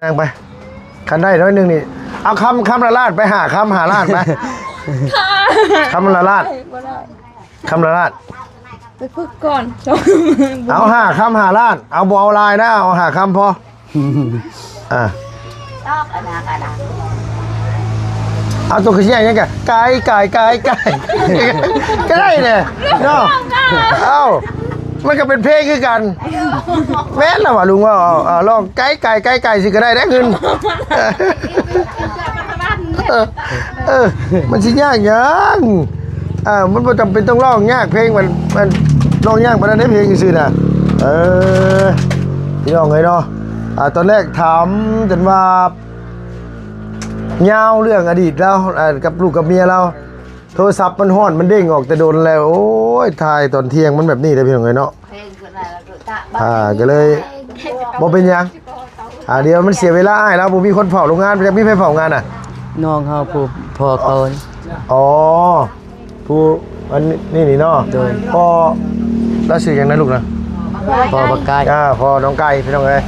ນາງໄປ ຄັນໄດ້ໜ້ອຍໜຶ່ງນີ້ ເອົາຄຳ ຄຳລະລ້ານ ໄປຫ້າຄຳ ຫ້າລ້ານໄປ ຄຳລະລ້ານ ບໍ່ໄດ້ ຄຳລະລ້ານ ໄປຝຶກກ່ອນ ເອົາຫ້າຄຳ ຫ້າລ້ານ ເອົາ ບໍ່ເອົາຫຼາຍນະ ເອົາຫ້າຄຳພໍ ອ່າ ຕອບອັນນັ້ນກໍໄດ້ ເອົາ ຕົວຄືຊິຫຍັງ ຫຍັງກະ ໄກ່ ໄກ່ ໄກ່ ໄກ່ ກໍໄດ້ແຫຼະເນາະ ເອົ້າ ມັນກໍເປັນເພງຄືກັນ ແມ່ນລະວ່າລຸງເວົ້າ ເອົາ ເອົາ ລອງ ໄກ່ ໄກ່ ໄກ່ ໄກ່ ຊິກໍໄດ້ເດ້ເງິນ ເອີ ເອີ ມັນຊິຍາກຫຍັງ ອ່າ ມັນບໍ່ຈຳເປັນຕ້ອງຮ້ອງຍາກ ເພງມັນ ມັນຮ້ອງຍາກປານນັ້ນເດ້ ເພງຊື່ໆນະ ເອີ ພີ່ນ້ອງເອີຍເນາະ ອ່າ ຕອນແລກຖາມຈົນວ່າຍາວເລື່ອງອະດີດລາວ ອ່າ ກັບລູກກັບເມຍລາວ ໂທລະສັບມັນຮ້ອນ ມັນເດ້ງອອກແຕ່ດົນແລ້ວ ໂອ້ຍ ຖ່າຍຕອນທ່ຽງມັນແບບນີ້ເດ້ ພີ່ນ້ອງເອີຍເນາະ ອ່າ ກໍເລີຍບໍ່ເປັນຫຍັງ ອ່າ ດຽວມັນເສຍເວລາອ້າຍລາວ ບໍ່ມີຄົນເຝົ້າໂຮງງານ ຈະມີໃຜເຝົ້າງານນະ ນ້ອງເຮົາຜູ້ພໍ່ເຂົາ ອໍ ຜູ້ອັນນີ້ນີ້ເນາະ ໂດຍ ພໍ່ລາວຊື່ຫຍັງນະລູກນະ ພໍ່ບັກໄກ່ ອ່າ ພໍ່ນ້ອງໄກ່ ພີ່ນ້ອງເອີຍ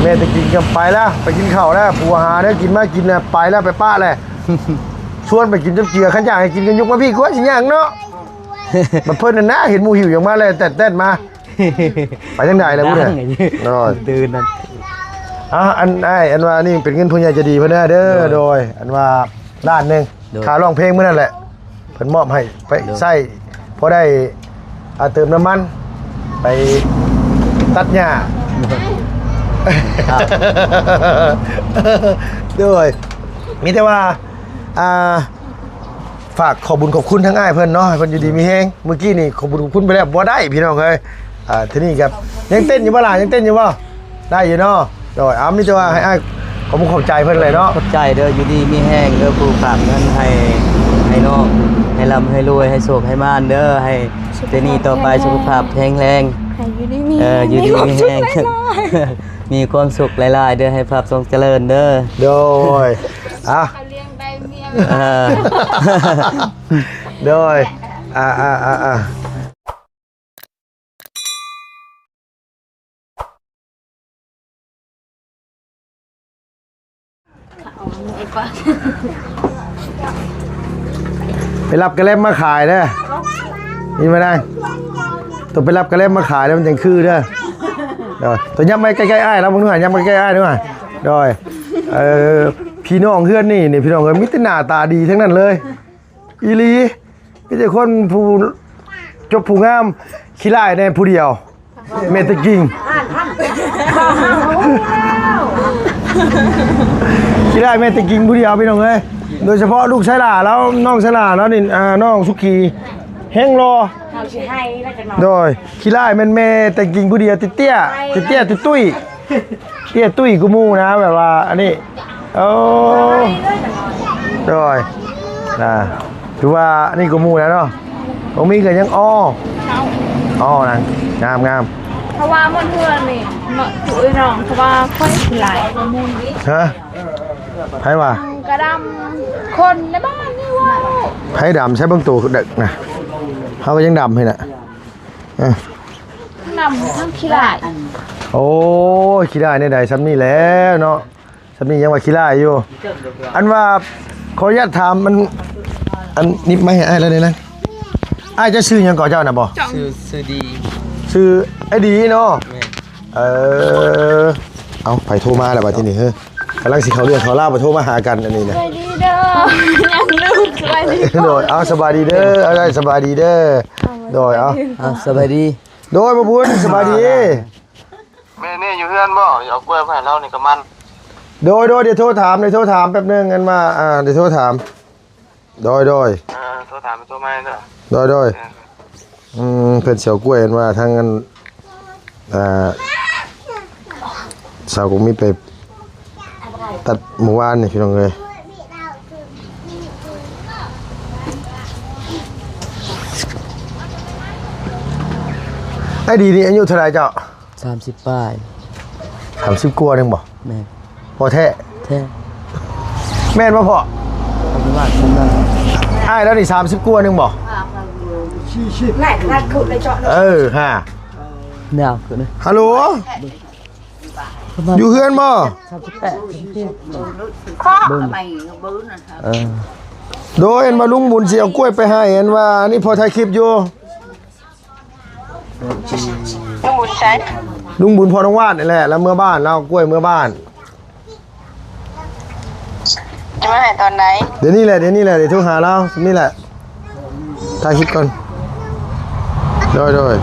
ແມ່ຕະກິນກໍໄປແລ້ວ ໄປກິນເຂົ້າແລ້ວ ຜູ້ຫາແນວກິນມາກິນນະ ໄປແລ້ວ ໄປປະແລ້ວ ຊວນໄປກິນຈົບເຈື່ອ ຄັນຢາກໃຫ້ກິນກໍຍົກມາພີ້ກວ່າ ຊິຫຍັງເນາະ ບັດເພິ່ນນັ້ນນະ ເຫັນໝູ່ຫິວຫຍັງມາແລ້ວ ແຕ່ນໆມາ ໄປທາງໃດແລ້ວພຸ້ນນະ ໂອ້ຍ ຕື່ນນັ້ນ ອ່າ ອັນອ້າຍ ອັນວ່ານີ້ເປັນເງິນຜູ້ໃຫຍ່ໃຈດີເພິ່ນເດີ ໂດຍ ໂດຍ ອັນວ່າລ້ານໜຶ່ງ ໂດຍ ຄ່າຮ້ອງເພງມື້ນັ້ນແຫຼະ ເພິ່ນມອບໃຫ້ໄປ ໂດຍ ໃຊ້ ພໍໄດ້ ອ່າ ເຕີມນ້ຳມັນ ໄປຕັດຫຍ້າ ໂດຍ ມີແຕ່ວ່າ ອ່າ ຝາກຂອບບຸນຂອບຄຸນທາງອ້າຍເພິ່ນເນາະ ໃຫ້ເພິ່ນຢູ່ດີມີແຮງ ມື້ກີ້ນີ້ຂອບບຸນຂອບຄຸນໄປແລ້ວ ບໍ່ໄດ້ພີ່ນ້ອງເອີຍ ອ່າ ທີນີ້ກໍຍັງເຕັ້ນຢູ່ບໍ່ລະ ຍັງເຕັ້ນຢູ່ບໍ່ ໄດ້ຢູ່ເນາະ ໂດຍ ເອົາ ມີແຕ່ວ່າໃຫ້ອ້າຍຂອບມຸກຂອບໃຈເພິ່ນແຫຼະເນາະ ຂອບໃຈເດີ ຢູ່ດີມີແຮງເດີ ຜູ້ຝາກເງິນໃຫ້ ໃຫ້ນ້ອງ ໃຫ້ລ່ຳໃຫ້ລວຍ ໃຫ້ໂຊກໃຫ້ໝານເດີ ໃຫ້ແຕ່ນີ້ຕໍ່ໄປສຸຂະພາບແຂງແຮງ ໃຫ້ຢູ່ດີມີແຮງ ເອີ ຢູ່ດີມີແຮງ ມີຄວາມສຸກຫຼາຍໆເດີ ໃຫ້ພາບຊົງຈະເລີນເດີ ໂດຍ ອ່ະ ເອີ ໂດຍ ອ່າໆໆ ໄປລັບກະແລັບມາຂາຍເດີ ຍິນບໍ່ນາງ ຕ້ອງໄປລັບກະແລັບມາຂາຍແລ້ວມັນຈັ່ງຄືເດີ ໂດຍ ໂຕຍັບມາໃກ້ໆອ້າຍລາວເບິ່ງດູ ຍັບມາໃກ້ໆອ້າຍດູ ໂດຍ ເອີ ພີ່ນ້ອງເຮືອນນີ້ນີ້ ພີ່ນ້ອງເອີຍ ມີແຕ່ໜ້າຕາດີທັງນັ້ນເລີຍ ອີ່ຫຼີ ມີແຕ່ຄົນຜູ້ຈົບຜູ້ງາມ ຂີ້ລ້າຍແດ່ຜູ້ດຽວ ແມ່ຕະກິງ ຂີ້ລ້າຍແມ່ຕະກິງຜູ້ດຽວ ພີ່ນ້ອງເອີຍ ໂດຍສະເພາະລູກຊາຍຫຼ້າລາວ ນ້ອງຊາຍຫຼ້າລາວນີ້ ອ່າ ນ້ອງສຸຂີ ແຮງຫຼໍ່ ໂດຍ ຂີ້ລ້າຍແມ່ນແມ່ຕະກິງຜູ້ດຽວ ເຕ້ຍໆ ເຕ້ຍໆ ຕຸ້ຍໆ ເຕ້ຍຕຸ້ຍກວ່າໝູ່ນະ ແບບວ່າອັນນີ້ ໂອ້ ໂດຍ ນະ ຖືວ່າອັນນີ້ກວ່າໝູ່ແລ້ວເນາະ ບໍ່ມີກໍຍັງອໍ ອໍນະ ງາມໆ ເພາະວ່າໝົດເຮືອນນີ້ ເນາະ ຜູ້ເອີຍນ້ອງ ເພາະວ່າຂ້ອຍຂີ້ລ້າຍກວ່າໝູ່ ຮະ ໃຜວ່າ ກະດຳ ຄົນໃນບ້ານນີ້ເວົ້າ ໃຜດຳ ໃຊ້ເບິ່ງໂຕເດັກນະ ເຮົາກໍຍັງດຳຫັ້ນນະ ເອີ ດຳທັງຂີ້ລ້າຍ ໂອ້ຍ ຂີ້ລ້າຍແນວໃດ ຊ່ຳນີ້ແຫຼະເນາະ ຊ່ຳນີ້ຍັງວ່າຂີ້ລ້າຍຢູ່ ອັນວ່າ ຂໍອະນຸຍາດຖາມ ອັນ ອັນ ຫຍິບໄມໃຫ້ອ້າຍລາວແດ່ນະ ອ້າຍເຈົ້າຊື່ຫຍັງເກາະ ເຈົ້ານະບໍ່? ຊື່ ຊື່ດີ ຊື່ອ້າຍດີເນາະ ແມ່ນ ເອີ ເອົ້າ ໃຜໂທມາລະບາດທີນີ້ ເຮີ ກຳລັງຊິເຂົ້າເລື່ອງເຂົ້າລາວ ໄປໂທມາຫາກັນອັນນີ້ນະ ສະບາຍດີເດີ ຍັງລືມ ສະບາຍດີ ໂດຍ ເອົາ ສະບາຍດີເດີ ເອົາ ສະບາຍດີເດີ ໂດຍ ເອົາ ເອົາ ສະບາຍດີ ໂດຍ ບໍ່ບຸນ ສະບາຍດີ ແມ່ນີ້ຢູ່ເຮືອນບໍ່? ເອົາກ້ວຍມາໃຫ້ລາວນີ້ກະມັນ ໂດຍ ໂດຍ ດຽວໂທຖາມ ດຽວໂທຖາມແປັບໜຶ່ງ ອັນວ່າ ອ່າ ດຽວໂທຖາມ ໂດຍ ໂດຍ ເອີ ໂທຖາມ ໂທມາເດີ ໂດຍ ໂດຍ ເອີ ອືມ ເພິ່ນຊິເອົາກ້ວຍ ອັນວ່າທາງ ອັນ ອ່າ ສາວກົງມິດໄປຕັດມື້ວານນີ້ ພີ່ນ້ອງເອີຍ ອ້າຍດີນີ້ອາຍຸເທົ່າໃດເຈົ້າ? ສາມສິບປາຍ ສາມສິບກວ່າໜຶ່ງບໍ່? ແມ່ນ ບໍ່ແທ້ ແທ້ ແມ່ນບໍ່ພໍ່? ປະມານສ່ຳນັ້ນ ອ້າຍລາວນີ້ສາມສິບກວ່າໜຶ່ງບໍ່? ເອີ ຮະ ແນວຄືນີ້ ຮາໂຫຼ ຢູ່ເຮືອນບໍ່? ເອີ ໂດຍ ອັນວ່າລຸງບຸນຊິເອົາກ້ວຍໄປໃຫ້ ອັນວ່າອັນນີ້ພໍຖ່າຍຄລິບຢູ່. ລຸງບຸນໃສ? ລຸງບຸນພໍ່ນ້ອງວາດນີ້ແຫຼະ ລາວເມືອບ້ານ ລາວເອົາກ້ວຍເມືອບ້ານ. ຈະມາໃຫ້ຕອນໃດ? ດຽວນີ້ແຫຼະ ດຽວນີ້ແຫຼະ ດຽວໂທຫາລາວ ນີ້ແຫຼະ ຖ່າຍຄລິບກ່ອນ. ໂດຍ ໂດຍ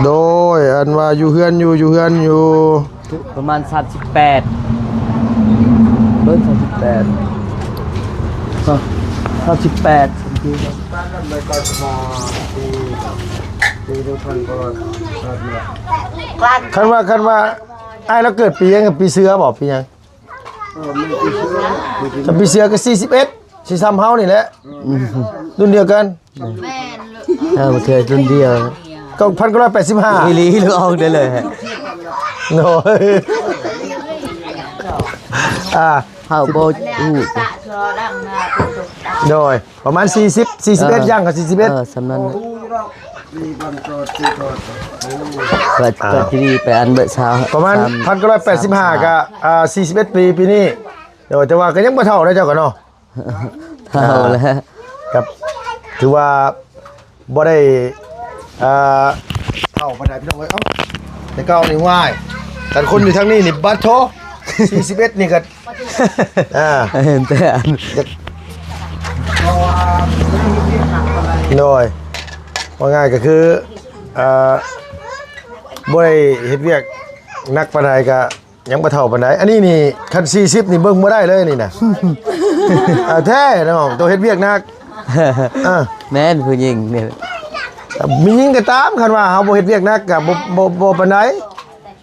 ໂດຍ ອັນວ່າຢູ່ເຮືອນຢູ່ ຢູ່ເຮືອນຢູ່. ປະມານສາມສິບແປດ ເບິ່ງ ສາມສິບແປດ ສາມສິບແປດ. ຄັນວ່າ ຄັນວ່າອ້າຍລາວເກີດປີຫຍັງ? ປີເສືອບໍ່? ປີຫຍັງ? ເອີ ປີເສືອ ປີເສືອກໍສີ່ສິບເອັດ ຊິສ່ຳເຮົານີ້ແຫຼະ ອືມ ລຸ້ນດຽວກັນ. ແມ່ນ ເອີ ເທື່ອລຸ້ນດຽວ ກໍພັນເກົ້າຮ້ອຍແປດສິບຫ້າ ອີ່ຫຼີ ລູກອອກໄດ້ເລີຍ. ໂດຍ ອ່າ ເຮົາບໍ່ຮູ້ ໂດຍ ປະມານສີ່ສິບ ສີ່ສິບເອັດ ເອີ ຍ່າງເຂົ້າສີ່ສິບເອັດ ເອີ ສ່ຳນັ້ນ. ກໍ ກໍທີ່ໄປອັນເບີດຊາວ ປະມານພັນເກົ້າຮ້ອຍແປດສິບຫ້າ ກໍ ອ່າ ສີ່ສິບເອັດປີ ປີນີ້. ໂດຍ ແຕ່ວ່າກໍຍັງບໍ່ເຖົ້າເນາະ ເຈົ້າກໍເນາະ. ເຖົ້າແລ້ວ ອ່າ ກໍຖືວ່າບໍ່ໄດ້ ອ່າ ເຖົ້າປານໃດພີ່ນ້ອງເອີຍ. ເອົ້າ ແຕ່ເກົ່ານີ້ ວ້າຍ ຄັນຄົນຢູ່ທາງນີ້ນີ້ ບັດໂທ ສີ່ສິບເອັດ ນີ້ກໍ ອ່າ ເຫັນແຕ່ອັນ ໂດຍ ວ່າງ່າຍກໍຄື ອ່າ ບໍ່ໄດ້ເຮັດວຽກໜັກປານໃດ ກໍຍັງບໍ່ເຖົ້າປານໃດ. ອັນນີ້ນີ້ ຄັນສີ່ສິບນີ້ເບິ່ງບໍ່ໄດ້ເລີຍນີ້ນະ. ອ່າ ແທ້ນ້ອງ ໂຕເຮັດວຽກໜັກ. ອ່າ ແມ່ນ ຜູ້ຍິງນີ້ ມີຍິງກໍຕາມ ຄັນວ່າເຮົາບໍ່ເຮັດວຽກໜັກກໍບໍ່ ບໍ່ ບໍ່ປານໃດ.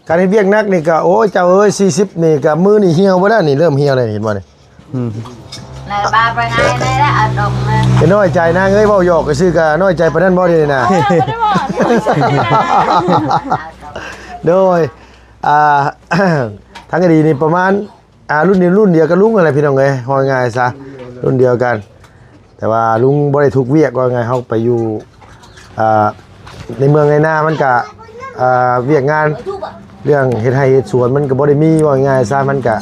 ຄັນເຮັດວຽກໜັກນີ້ກໍ ໂອ້ຍ ເຈົ້າເອີຍ ສີ່ສິບນີ້ກໍມືນີ້ຫ່ຽວເບິດແລ້ວນີ້ ເລີ່ມຫ່ຽວແລ້ວ ເຫັນບໍ່ນີ້? ອືມ ແລ້ວບາດໄປໄງແລ້ວ ເອົາດອກມາ ກໍນ້ອຍໃຈນາງເອີຍ ເວົ້າຫຍອກຊື່ໆ ກໍນ້ອຍໃຈປານນັ້ນບໍ່? ດຽວນີ້ນະ ເອີ ບໍ່ໄດ້ບອກ ໂດຍ ອ່າ ທັງອະດີນີ້ປະມານ ອ່າ ລຸ້ນນີ້ລຸ້ນດຽວກັບລຸງຫັ້ນແຫຼະ ພີ່ນ້ອງເອີຍ ເວົ້າງ່າຍຊະ ລຸ້ນດຽວກັນ. ແຕ່ວ່າລຸງບໍ່ໄດ້ທຸກວຽກ ເວົ້າງ່າຍ ເຮົາໄປຢູ່ ອ່າ ໃນເມືອງໃນນາ ມັນກະ ອ່າ ວຽກງານເລື່ອງເຮັດໄຮ່ເຮັດສວນ ມັນກະບໍ່ໄດ້ມີ ເວົ້າງ່າຍຊະ ມັນກະ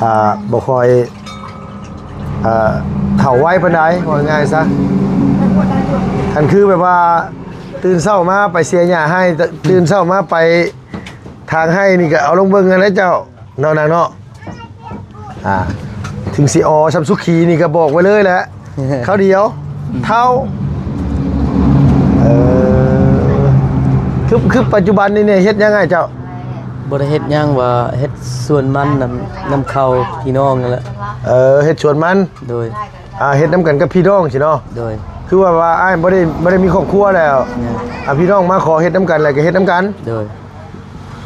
ອ່າ ບໍ່ຄ່ອຍ ອ່າ ເຖົ້າໄວປານໃດ ເວົ້າງ່າຍຊະ. ຄັນຄືແບບວ່າຕື່ນເຊົ້າມາໄປເສຍຫຍ້າໃຫ້ ຕື່ນເຊົ້າມາໄປ ທາງໃຫ້ນີ້ກໍເອົາລົງເບິ່ງຫັ້ນແຫຼະເຈົ້າ ເນາະນາງເນາະ. ອ່າ ເຖິງຊິອໍສ່ຳສຸຂີນີ້ກໍບອກໄວ້ເລີຍແຫຼະ ຄາວດຽວ ເຖົ້າ. ເອີ ຄື ຄືປັດຈຸບັນນີ້ເຮັດຫຍັງອ້າຍເຈົ້າ? ບໍ່ໄດ້ເຮັດຫຍັງ ວ່າເຮັດສວນມັນນຳ ນຳເຂົາພີ່ນ້ອງນັ້ນແຫຼະ. ເອີ ເຮັດສວນມັນ ໂດຍ ອ່າ ເຮັດນຳກັນກັບພີ່ນ້ອງຊີ້ເນາະ. ໂດຍ ຄືວ່າ ວ່າອ້າຍບໍ່ໄດ້ ບໍ່ໄດ້ມີຄອບຄົວແລ້ວ ແມ່ນ ອ່າ ພີ່ນ້ອງມາຂໍເຮັດນຳກັນ ແລ້ວກໍເຮັດນຳກັນ. ໂດຍ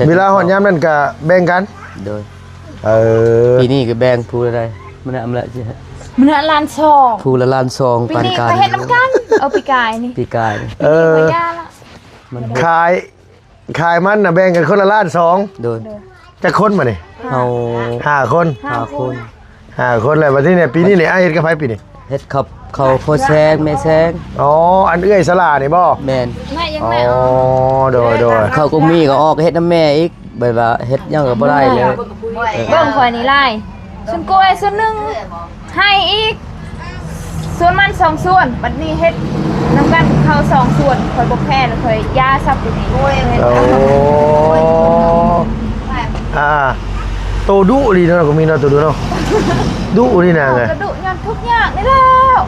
ເວລາຮອດຍາມນັ້ນກະແບ່ງກັນ. ໂດຍ ເອີ ປີນີ້ກໍແບ່ງຜູ້ລະໄດ໋ ມື້ນະ ມື້ນະລ້ານສອງ ຜູ້ລະລ້ານສອງ ປີນີ້ກໍເຮັດນຳກັນ. ເອີ ປີກາຍນີ້ ປີກາຍ ເອີ ປີນີ້ກໍຢ່າລະ ມັນ ຂາຍ ຂາຍມັນນະແບ່ງກັນຄົນລະລ້ານສອງ. ໂດຍ ຈັກຄົນບາດນີ້? ເຮົາຫ້າຄົນ ຫ້າຄົນ ຫ້າຄົນ. ຫ້າຄົນແລ້ວ ບັດນີ້ນີ້ ປີນີ້ນີ້ ອ້າຍເຮັດກັບໃຜປີນີ້? ເຮັດກັບເຂົາ ພໍ່ແຊງ ແມ່ແຊງ. ອໍ ອັນເອື້ອຍສາລານີ້ບໍ່? ແມ່ນ ອໍ ໂດຍ ໂດຍ ເຂົາກໍມີກໍອອກເຮັດນຳແມ່ອີກ ແບບວ່າເຮັດຫຍັງກໍບໍ່ໄດ້ເລີຍ. ເບິ່ງຂ້ອຍນີ້ຫຼາຍ ສ່ວນກ້ວຍສ່ວນໜຶ່ງ ໃຫ້ອີກ ສວນມັນສອງສວນ ບັດນີ້ເຮັດນຳກັນເຂົ້າສອງສວນ ຂ້ອຍບໍ່ແພ້ ຂ້ອຍຢ່າຊະປີນີ້. ໂອ້ ອ່າ ໂຕດຸອີ່ຫຼີເນາະ ກໍມີເນາະ ໂຕດຸເນາະ ດຸອີ່ຫຼີນາງ. ເຮົາກໍດຸຍ້ອນທຸກຍາກນີ້ແລ້ວ.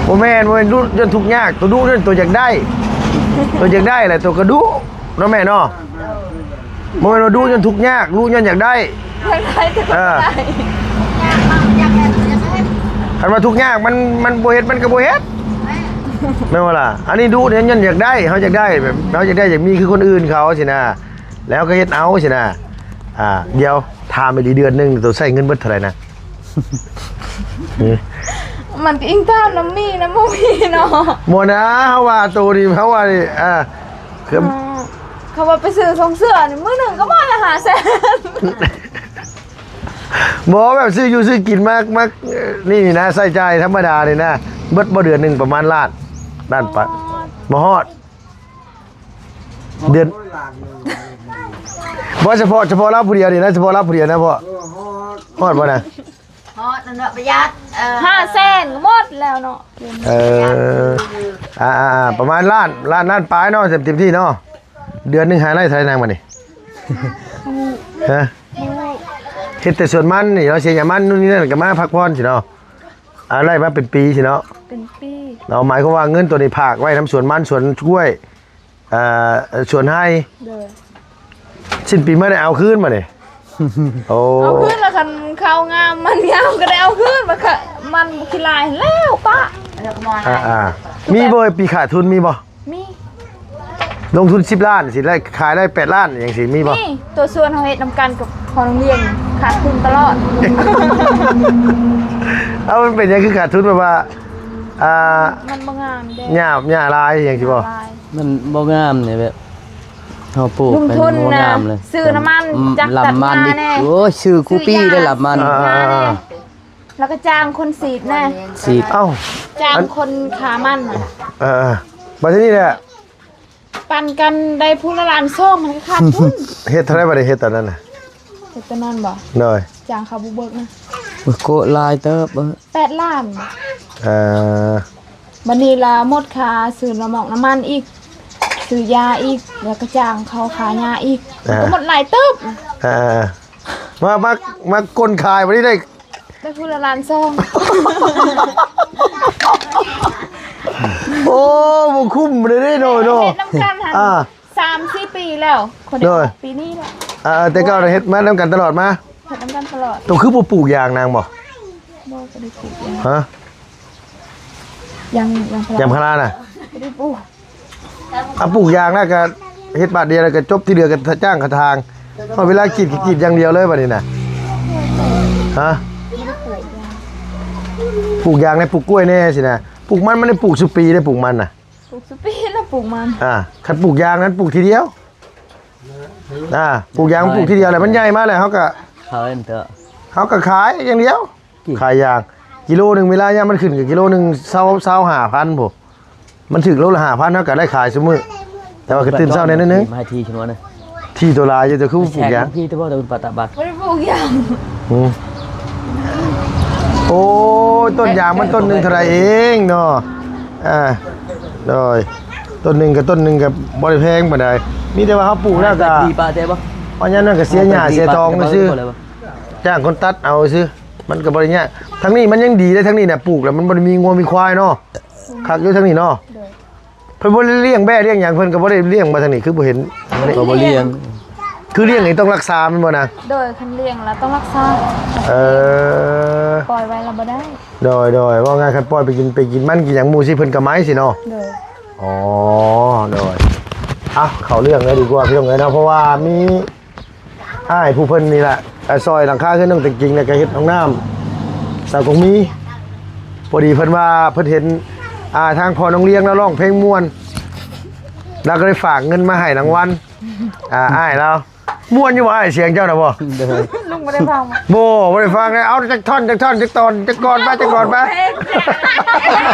ບໍ່ແມ່ນ ບໍ່ແມ່ນດຸຍ້ອນທຸກຍາກ ໂຕດຸຍ້ອນໂຕຢາກໄດ້ ໂຕຢາກໄດ້ແຫຼະ ໂຕກໍດຸເນາະແມ່ເນາະ. ບໍ່ແມ່ນວ່າດຸຍ້ອນທຸກຍາກ ດຸຍ້ອນຢາກໄດ້ ຢາກໄດ້ແຕ່ກໍບໍ່ໄດ້. ເອີ ຢາກເຮັດ ຢາກເຮັດ ຄັນວ່າທຸກຍາກມັນ ມັນບໍ່ເຮັດ ມັນກໍບໍ່ເຮັດ ແມ່ນບໍ່ລະ? ອັນນີ້ດຸນີ້ຍ້ອນຢາກໄດ້ ເຮົາຢາກໄດ້ ແບບເຮົາຢາກໄດ້ຢາກມີຄືຄົນອື່ນເຂົາຊີ້ນະ ແລ້ວກໍເຮັດເອົາຊີ້ນະ. ອ່າ ດຽວຖາມອີ່ຫຼີ ເດືອນໜຶ່ງໂຕໃຊ້ເງິນເບິດເທົ່າໃດນະ? ມັນກໍອີງຕາມນຳມີນຳບໍ່ມີເນາະ. ບໍ່ນະ ເຮົາວ່າໂຕນີ້ ເຮົາວ່ານີ້ ອ່າ ຄື ອ່າ ເຂົາວ່າໄປຊື້ສອງເສື້ອນີ້ ມື້ໜຶ່ງກໍໝົດລະຫ້າແສນ. ບໍ່ ແບບຊື້ຢູ່ຊື້ກິນ ມາ ມາ ນີ້ນະ ໃຊ້ຈ່າຍທຳມະດານີ້ນະ ເບິດບໍ່ເດືອນໜຶ່ງປະມານລ້ານ ລ້ານປາຍ? ອໍ ບໍ່ຮອດ ເດືອນ ບໍ່ ສະເພາະ ສະເພາະລາວຜູ້ດຽວນີ້ນະ ສະເພາະລາວຜູ້ດຽວນະພໍ່. ຮອດບໍ່ນະ? ຮອດນັ້ນເນາະ ປະຢັດ ເອີ ຫ້າແສນກໍໝົດແລ້ວເນາະ. ເອີ ອ່າໆໆ ປະມານລ້ານ ລ້ານ ລ້ານປາຍເນາະ ເຕັມ ເຕັມທີ່ເນາະ. ເດືອນໜຶ່ງຫາໄດ້ເທົ່າໃດນາງບັດນີ້? ຮະ? ເຮັດແຕ່ສວນມັນນີ້ເນາະ ເສຍຫຍ້າມັນ ໂນ່ນນີ້ນັ້ນ ກໍມາພັກຜ່ອນຊີ້ເນາະ. ອ່າ ໄລ່ມາເປັນປີຊີ້ເນາະ ເປັນປີເນາະ. ໝາຍຄວາມວ່າເງິນໂຕນີ້ຝາກໄວ້ນຳສວນມັນ ສວນກ້ວຍ ອ່າ ສວນໄຮ່. ໂດຍ. ສິ້ນປີມາໄດ້ເອົາຄືນບາດນີ້? ໂອ້ ເອົາຄືນລະ ຄັນເຂົ້າງາມມັນງາມກໍໄດ້ເອົາຄືນ ມັນ ມັນຂີ້ລາຍແລ້ວປະ. ອ່າໆ ມີບໍ່ປີຂາດທຶນ ມີບໍ່? ມີ. ລົງທຶນສິບລ້ານ ຊິໄດ້ຂາຍໄດ້ແປດລ້ານ ຈັ່ງຊີ້ມີບໍ່? ມີ. ຕົວສວນເຮົາເຮັດນຳກັນກັບພໍ່ນ້ອງລຽງ ຂາດທຶນຕະຫຼອດ. ເອົ້າ ມັນເປັນຫຍັງຄືຂາດທຶນ? ແບບວ່າ ອ່າ ມັນບໍ່ງາມເດ້ ຫຍ້າ ຫຍ້າຫຼາຍ ຈັ່ງຊີ້ບໍ່? ມັນບໍ່ງາມນີ້ ແບບເຮົາປູກ ລົງທຶນ ມັນບໍ່ງາມເລີຍ. ຊື້ນ້ຳມັນ ອືມ ຈັກຕັດຫຍ້າແດ່ ໂອ້ຍ ຊື້ຄູ່ປີໄດ້ລຳມັນ ຊື້ຢາ ຊື້ຢາແດ່ ອ່າ ແລ້ວກໍຈ້າງຄົນສີດແດ່ ສີດ ເອົ້າ ຈ້າງຄົນຂ້າມັນນະ. ເອີ ບັດທີນີ້ແຫຼະ ປັນກັນໄດ້ຜູ້ລະລ້ານສອງ ມັນກໍຂາດທຶນ. ເຮັດເທົ່າໃດບັດນີ້ ເຮັດຕອນນັ້ນນະ? ເຮັດຕອນນັ້ນບໍ່? ໂດຍ. ຈ້າງເຂົາບຸກເບີກນະ ໂອ້ ກໍຫຼາຍເຕີບ ເອີ ແປດລ້ານ. ເອີ ບັດນີ້ລະໝົດຄ່າຊື້ນ້ຳມັນ ນ້ຳມັນອີກ ຊື້ຢາອີກ ແລ້ວກໍຈ້າງເຂົາຄ່າຫຍ້າອີກ ເອີ ມັນກໍໝົດຫຼາຍເຕີບ. ເອີ ມາ ມາ ມາກົນຂາຍບັດນີ້ໄດ້ ໄດ້ຜູ້ລະລ້ານສອງ. ໂອ້ ບໍ່ຄຸ້ມເດ້ເນາະ ເນາະ ເຮັດນຳກັນຫັ້ນ ອ່າ ສາມສີ່ປີແລ້ວ ຄົນດຽວ ໂດຍ ປີນີ້ແຫຼະ. ອ່າ ແຕ່ເກົ່າເຮັດມານຳກັນຕະຫຼອດມາ ເຮັດນຳກັນຕະຫຼອດ. ໂຕຄືບໍ່ປູກຢາງນາງບໍ່? ບໍ່ ບໍ່ໄດ້ປູກຢາງ. ຮະ? ຢາງ ຢາງພາລາ ຢາງພາລານະ ບໍ່ໄດ້ປູກ. ອ່ະ ປູກຢາງນະ ກະເຮັດບາດດຽວ ແລ້ວກະຈົບ ທີ່ເຫຼືອກະຈ້າງເຂົາຖາງ. ເວລາກຣີດກະກຣີດຢ່າງດຽວເລີຍບັດນີ້ນະ. ຮະ? ປູກຢາງແດ່ ປູກກ້ວຍແດ່ຊີ້ນະ. ປູກມັນ ມັນໄດ້ປູກຊຸປີເດ້ ປູກມັນນະ ປູກຊຸປີແລ້ວ ປູກມັນ. ອ່າ ຄັນປູກຢາງນັ້ນ ປູກທີດຽວ. ອ່າ ປູກຢາງ ປູກທີດຽວແລ້ວ ມັນໃຫຍ່ມາແລ້ວ ເຮົາກະ ຂາຍເນາະ ເຮົາກະຂາຍຢ່າງດຽວ. ຂາຍຢາງ ກິໂລໜຶ່ງ ເວລາຍາມມັນຂຶ້ນກໍກິໂລໜຶ່ງ ຊາວ ຊາວຫ້າພັນພຸ້ນ. ມັນຖືກໂລລະຫ້າພັນ ເຮົາກໍໄດ້ຂາຍຊຸມື້ ແຕ່ວ່າກໍຕື່ນເຊົ້າແດ່ໜ້ອຍໜຶ່ງ. ມາໃຫ້ທີ່ຊະນວນນະ ທີ່ໂຕຫຼາຍຢູ່ ແຕ່ຄືບໍ່ປູກຢາງ? ທີ່ແຕ່ບໍ່ໄດ້ປະຕະບັດ ບໍ່ໄດ້ປູກຢາງ. ອືມ ໂອ້ຍ ຕົ້ນຢາງມັນຕົ້ນໜຶ່ງເທົ່າໃດເອງເນາະ? ອ່າ ໂດຍ ຕົ້ນໜຶ່ງກັບຕົ້ນໜຶ່ງກໍບໍ່ໄດ້ແພງປານໃດ ມີແຕ່ວ່າເຮົາປູກແລ້ວກໍ ເພາະຍາມນັ້ນກໍເສຍຫຍ້າເສຍຕອງຊື່ ຈ້າງຄົນຕັດເອົາຊື່. ມັນກໍບໍ່ໄດ້ຍາກ ທາງນີ້ມັນຍັງດີເດ້ ທາງນີ້ນະ ປູກແລ້ວມັນບໍ່ໄດ້ມີງົວມີຄວາຍເນາະ. ຄັກຢູ່ທາງນີ້ເນາະ. ໂດຍ. ເພິ່ນບໍ່ໄດ້ລ້ຽງແບ້ລ້ຽງຫຍັງ ເພິ່ນກໍບໍ່ໄດ້ລ້ຽງບໍ່ ທາງນີ້ຄືບໍ່ເຫັນ. ກໍບໍ່ລ້ຽງ ຄືລ້ຽງນີ້ຕ້ອງຮັກສາແມ່ນບໍ່ນາງ? ໂດຍ ຄັນລ້ຽງແລ້ວຕ້ອງຮັກສາ. ເອີ ປ່ອຍໄວ້ລະບໍ່ໄດ້. ໂດຍ ໂດຍ ເວົ້າງ່າຍ ຄັນປ່ອຍໄປກິນ ໄປກິນມັນກິນຫຍັງໝູ່ຊິ ເພິ່ນກໍໄໝຊິເນາະ. ໂດຍ. ອໍ ໂດຍ. ເອົ້າ ເຂົ້າເລື່ອງເລີຍດີກວ່າ ພີ່ນ້ອງເອີຍເນາະ ເພາະວ່າມີ ອ້າຍຜູ້ເພິ່ນນີ້ແຫຼະ ຊ່ອຍຫຼັງຄາເຮືອນນ້ອງແຕງກິງ ແລ້ວກໍເຮັດຫ້ອງນ້ຳສາວກົງມີ. ພໍດີເພິ່ນວ່າເພິ່ນເຫັນ ອ່າ ທາງພໍ່ນ້ອງລຽງລາວຮ້ອງເພງມ່ວນ ລາວກໍເລີຍຝາກເງິນມາໃຫ້ນາງວັນ ອ່າ ອ້າຍລາວ. ມ່ວນຢູ່ບໍ່ອ້າຍ ສຽງເຈົ້ານະບໍ່? ໂດຍ. ລຸງບໍ່ໄດ້ຟັງບໍ່? ບໍ່ ບໍ່ໄດ້ຟັງເລີຍ. ເອົາຈັກທ່ອນ ຈັກທ່ອນ ຈັກຕອນ ຈັກກອນໄປ ຈັກກອນໄປ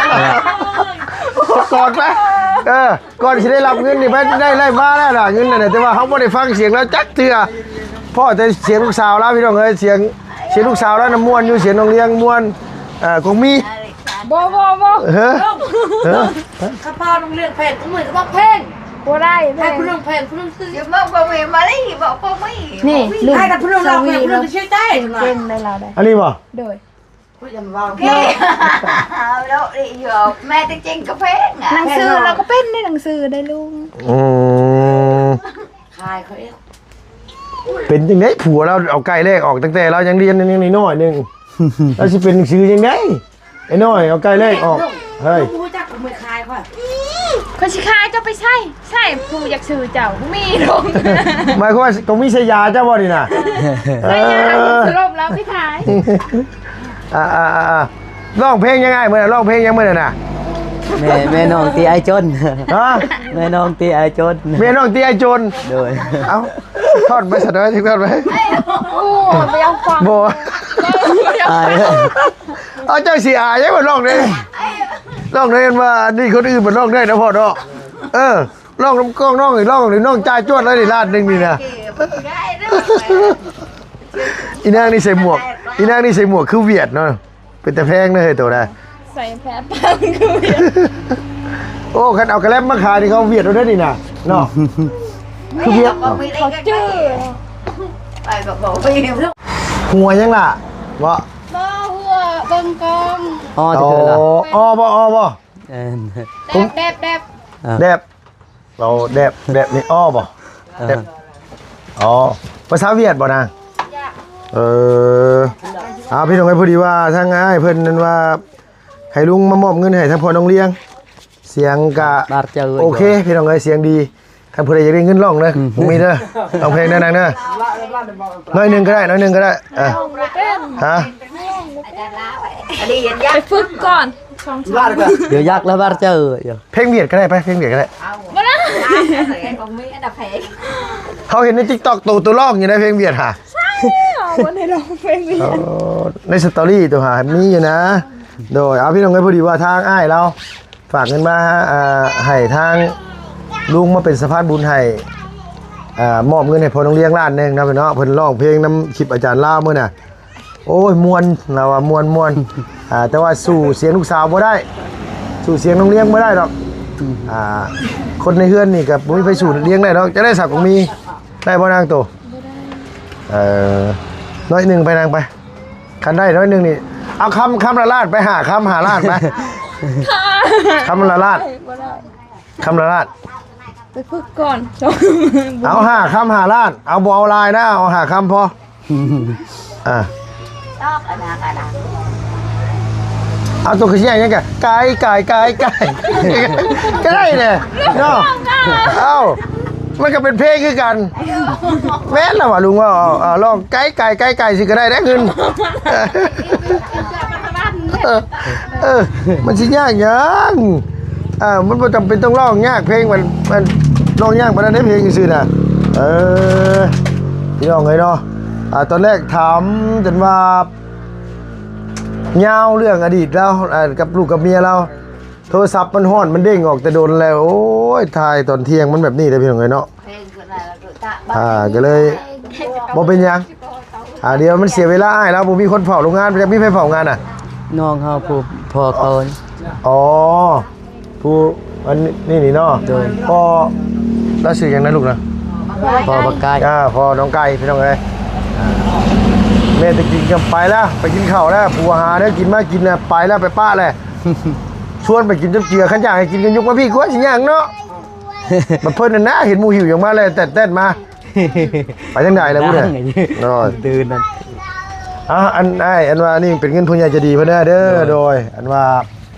ຈັກກອນໄປ. ເອີ ກ່ອນຊິໄດ້ຮັບເງິນນີ້ ໄປໄດ້ ໄດ້ມາແລ້ວນະ ເງິນນັ້ນນະ ແຕ່ວ່າເຮົາບໍ່ໄດ້ຟັງສຽງລາວຈັກເທື່ອ. ພໍແຕ່ສຽງລູກສາວລາວ ພີ່ນ້ອງເອີຍ ສຽງ ສຽງລູກສາວລາວນະມ່ວນຢູ່ ສຽງນ້ອງລຽງມ່ວນ. ເອີ ກົງມີ ບໍ່ ບໍ່ ບໍ່ ເອີ ເອີ ຄັນພານ້ອງລຽງແພງ ກໍເໝືອນກັບແພງ ບໍ່ໄດ້ແພງ ໃຫ້ຜູ້ໜຶ່ງແພງ ຜູ້ໜຶ່ງຊື້ ຢ່າບອກບໍ່ມີມາລີ ບອກບໍ່ມີ ນີ້ ລູກ ໃຫ້ແຕ່ຜູ້ໜຶ່ງລາວແພງ ຜູ້ໜຶ່ງກໍເຊື່ອໃຈ ເກັ່ງໄດ້ລາວໄດ້ ອັນນີ້ບໍ່? ໂດຍ. ເວົ້າເກັ່ງ ເອົາເນາະ ນີ້ຢູ່ ແມ່ຕົວຈິງກໍແພງອະ ໜັງສືລາວກໍເປັນເດ້ ໜັງສືໄດ້ລຸງ. ອືມ ຂາຍເຂົາເອງ ເປັນຈັ່ງໃດ ຜົວລາວເອົາໄກ່ແລກອອກ ຕັ້ງແຕ່ລາວຍັງຮຽນ ຍັງນ້ອຍໆໜຶ່ງ ລາວຊິເປັນໜັງສືຈັ່ງໃດ? ໄອ້ນ້ອຍເອົາໄກ່ແລກອອກ ເຮີ້ຍ ຮູ້ຈັກ ເຂົາເໝືອນຂາຍຂ້ອຍ ຂ້ອຍຊິຂາຍເຈົ້າໄປໃສ? ໃສຜູ້ຢາກຊື້ເຈົ້າ ບໍ່ມີດອກ. ໝາຍຄວາມວ່າຕ້ອງມີໃສ່ຢາເຈົ້າບໍ່ນີ້ນະ? ໃສ່ຢາ ເອີ ສະຫຼົບແລ້ວໄປຂາຍ. ອ່າໆໆ ຮ້ອງເພງຫຍັງອ້າຍມື້ນັ້ນ ຮ້ອງເພງຫຍັງມື້ນັ້ນນະ? ແມ່ ແມ່ນ້ອງຕີອ້າຍຈົນ. ຮະ? ແມ່ນ້ອງຕີອ້າຍຈົນ ແມ່ນ້ອງຕີອ້າຍຈົນ. ໂດຍ. ເອົ້າ ທ່ອນໄປສະເດີ ທ່ອນໄປ. ໂອ້ ບໍ່ຢາກຟັງ ບໍ່ ອາຍ. ເອົາ ເຈົ້າຊິອາຍຫຍັງ ມາຮ້ອງເດ້ ຮ້ອງເດ້ ວ່ານີ້ຄົນອື່ນມາຮ້ອງໄດ້ນະພໍ່ເນາະ. ເອີ ລອງນຳກອງນ້ອງນີ້ ລອງນີ້ ນ້ອງຈ່າຍຈວດເລີຍນີ້ ລ້ານໜຶ່ງນີ້ນະ. ອີນາງນີ້ໃສ່ໝວກ ອີນາງນີ້ໃສ່ໝວກຄືຫວຽດເນາະ. ເປັນຕາແພງເດີໂຕນະ ໃສ່ແພງປານຄືຫວຽດ. ໂອ້ ຄັນເອົາກະແລັບມາຂາຍນີ້ ເຂົາຫວຽດເອົາເດີນີ້ນະເນາະ. ຄືຫວຽດ ເຂົາຈື່ ຫົວຫຍັງລະ ບໍ່ ບໍ່ ຫົວເບິ່ງກ້ອງ. ອໍ ອໍ ບໍ່ ອໍ ບໍ່ ແດບ ແດບ ແດບ ແດບ. ເວົ້າແດບ ແດບນີ້ ອໍ ບໍ່ ເອີ ແດບ ອໍ ພາສາຫວຽດບໍ່ນາງ? ເອີ ອ່າ ພີ່ນ້ອງເອີຍ ພໍດີວ່າທາງອ້າຍເພິ່ນນັ້ນວ່າ ໃຫ້ລຸງມາມອບເງິນໃຫ້ທາງພໍ່ນ້ອງລຽງ ສຽງກະ ບາດເຈີ ໂອເຄ ພີ່ນ້ອງເອີຍ ສຽງດີ. ຄັນຜູ້ໃດຢາກໄດ້ເງິນຮ້ອງເດີ ອືມ ບໍ່ມີເດີ ຮ້ອງເພງເດີນາງເດີ. ໜ້ອຍໜຶ່ງກໍໄດ້ ໜ້ອຍໜຶ່ງກໍໄດ້ ເອີ ຮ້ອງບໍ່ເປັນ ຮະ ໄປຝຶກກ່ອນ ສອງສາມມື້ ດຽວຢາກລະບາດເຈີ. ເພງຫວຽດກໍໄດ້ ໄປ ເພງຫວຽດກໍໄດ້ ບໍ່ໄດ້ ເຮົາເຫັນໃນຕິກຕັອກ ໂຕ ໂຕຮ້ອງຢູ່ໃນເພງຫວຽດຫາ. ໃຊ່ ບໍ່ໄດ້ຮ້ອງເພງຫວຽດ ເອີ ໃນສະຕໍຣີໂຕຫາມີຢູ່ນະ. ໂດຍ ເອົາ ພີ່ນ້ອງເອີຍ ພໍດີວ່າທາງອ້າຍລາວ ຝາກເງິນມາ ອ່າ ໃຫ້ທາງລຸງມາເປັນສະພານບຸນໃຫ້ ອ່າ ມອບເງິນໃຫ້ພໍ່ນ້ອງລຽງລ້ານໜຶ່ງເນາະ ເນາະ ເພິ່ນຮ້ອງເພງນຳຄລິບອາຈານລາວມື້ນະ. ໂອ້ຍ ມ່ວນ ລາວວ່າມ່ວນ ມ່ວນ ອ່າ ແຕ່ວ່າສູ້ສຽງລູກສາວບໍ່ໄດ້ ສູ້ສຽງນ້ອງລຽງບໍ່ໄດ້ດອກ. ອ່າ ຄົນໃນເຮືອນນີ້ກໍບໍ່ມີໃຜສູ້ລຽງໄດ້ດອກ. ຈະໄດ້ສັກບໍ່ມີ ໄດ້ບໍ່ນາງໂຕ? ບໍ່ໄດ້ ເອີ ໜ້ອຍໜຶ່ງໄປນາງໄປ. ຄັນໄດ້ໜ້ອຍໜຶ່ງນີ້ ເອົາຄຳ ຄຳລະລ້ານໄປ ຫ້າຄຳ ຫ້າລ້ານໄປ ຄຳລະລ້ານ ບໍ່ໄດ້ ຄຳລະລ້ານ ໄປຝຶກກ່ອນ ເອົາຫ້າຄຳ ຫ້າລ້ານ ເອົາ ບໍ່ເອົາຫຼາຍນະ ເອົາຫ້າຄຳພໍ. ອ່າ ເອົາໂຕຄືຊິຫຍັງກະ ກາຍ ກາຍ ກາຍ ກາຍ ກະໄດ້ແຫຼະເນາະ. ເອົ້າ ມັນກໍເປັນເພງຄືກັນ ແມ່ນລະວ່າລຸງເວົ້າ. ເອົາ ເອົາ ລອງໄກ ໄກ ໄກ ໄກ ຊິກໍໄດ້ເດ້ເງິນ. ເອີ ເອີ ມັນຊິຍາກຫຍັງ? ອ່າ ມັນບໍ່ຈຳເປັນຕ້ອງຮ້ອງຍາກ ເພງມັນ ມັນຮ້ອງຍາກປານນັ້ນເດ້ ເພງຊື່ໆນະ. ເອີ ພີ່ນ້ອງເອີຍເນາະ ອ່າ ຕອນແລກຖາມຈົນວ່າ ຍາວເລື່ອງອະດີດລາວ ອ່າ ກັບລູກກັບເມຍລາວ. ໂທລະສັບມັນຮ້ອນ ມັນເດ້ງອອກແຕ່ດົນແລ້ວ. ໂອ້ຍ ຖ່າຍຕອນທ່ຽງມັນແບບນີ້ເດ້ ພີ່ນ້ອງເອີຍເນາະ. ອ່າ ກໍເລີຍບໍ່ເປັນຫຍັງ. ອ່າ ດຽວມັນເສຍເວລາອ້າຍລາວ ບໍ່ມີຄົນເຝົ້າໂຮງງານ. ຈະມີໃຜເຝົ້າງານນະ? ນ້ອງເຮົາ ຜູ້ພໍ່ເຂົາ. ອໍ ຜູ້ອັນນີ້ນີ້ເນາະ. ໂດຍ ພໍ່ລາວຊື່ຫຍັງນະລູກນະ? ພໍ່ບັກໄກ່. ອ່າ ພໍ່ນ້ອງໄກ່ ພີ່ນ້ອງເອີຍ. ແມ່ແຕ່ກີ້ກໍໄປແລ້ວ ໄປກິນເຂົ້າແລ້ວ ຜູ້ຫາແນວກິນມາກິນນະ ໄປແລ້ວ ໄປປະແລ້ວ. ຊວນໄປກິນຈົນເຈື່ອ ຄັນຢາກໃຫ້ກິນກໍຍົກມາພີ້ກວ່າ ຊິຍາກເນາະ. ບັດເພິ່ນນັ້ນນະ ເຫັນໝູ່ຫິວຫຍັງມາແລ້ວ ແຕ່ນໆມາ. ໄປທາງໃດແລ້ວພຸ້ນນະ? ນອນຕື່ນນັ້ນ. ອ່າ ອັນອ້າຍ ອັນວ່ານີ້ເປັນເງິນຜູ້ໃຫຍ່ໃຈດີເພິ່ນເດີ. ໂດຍ ໂດຍ ອັນວ່າ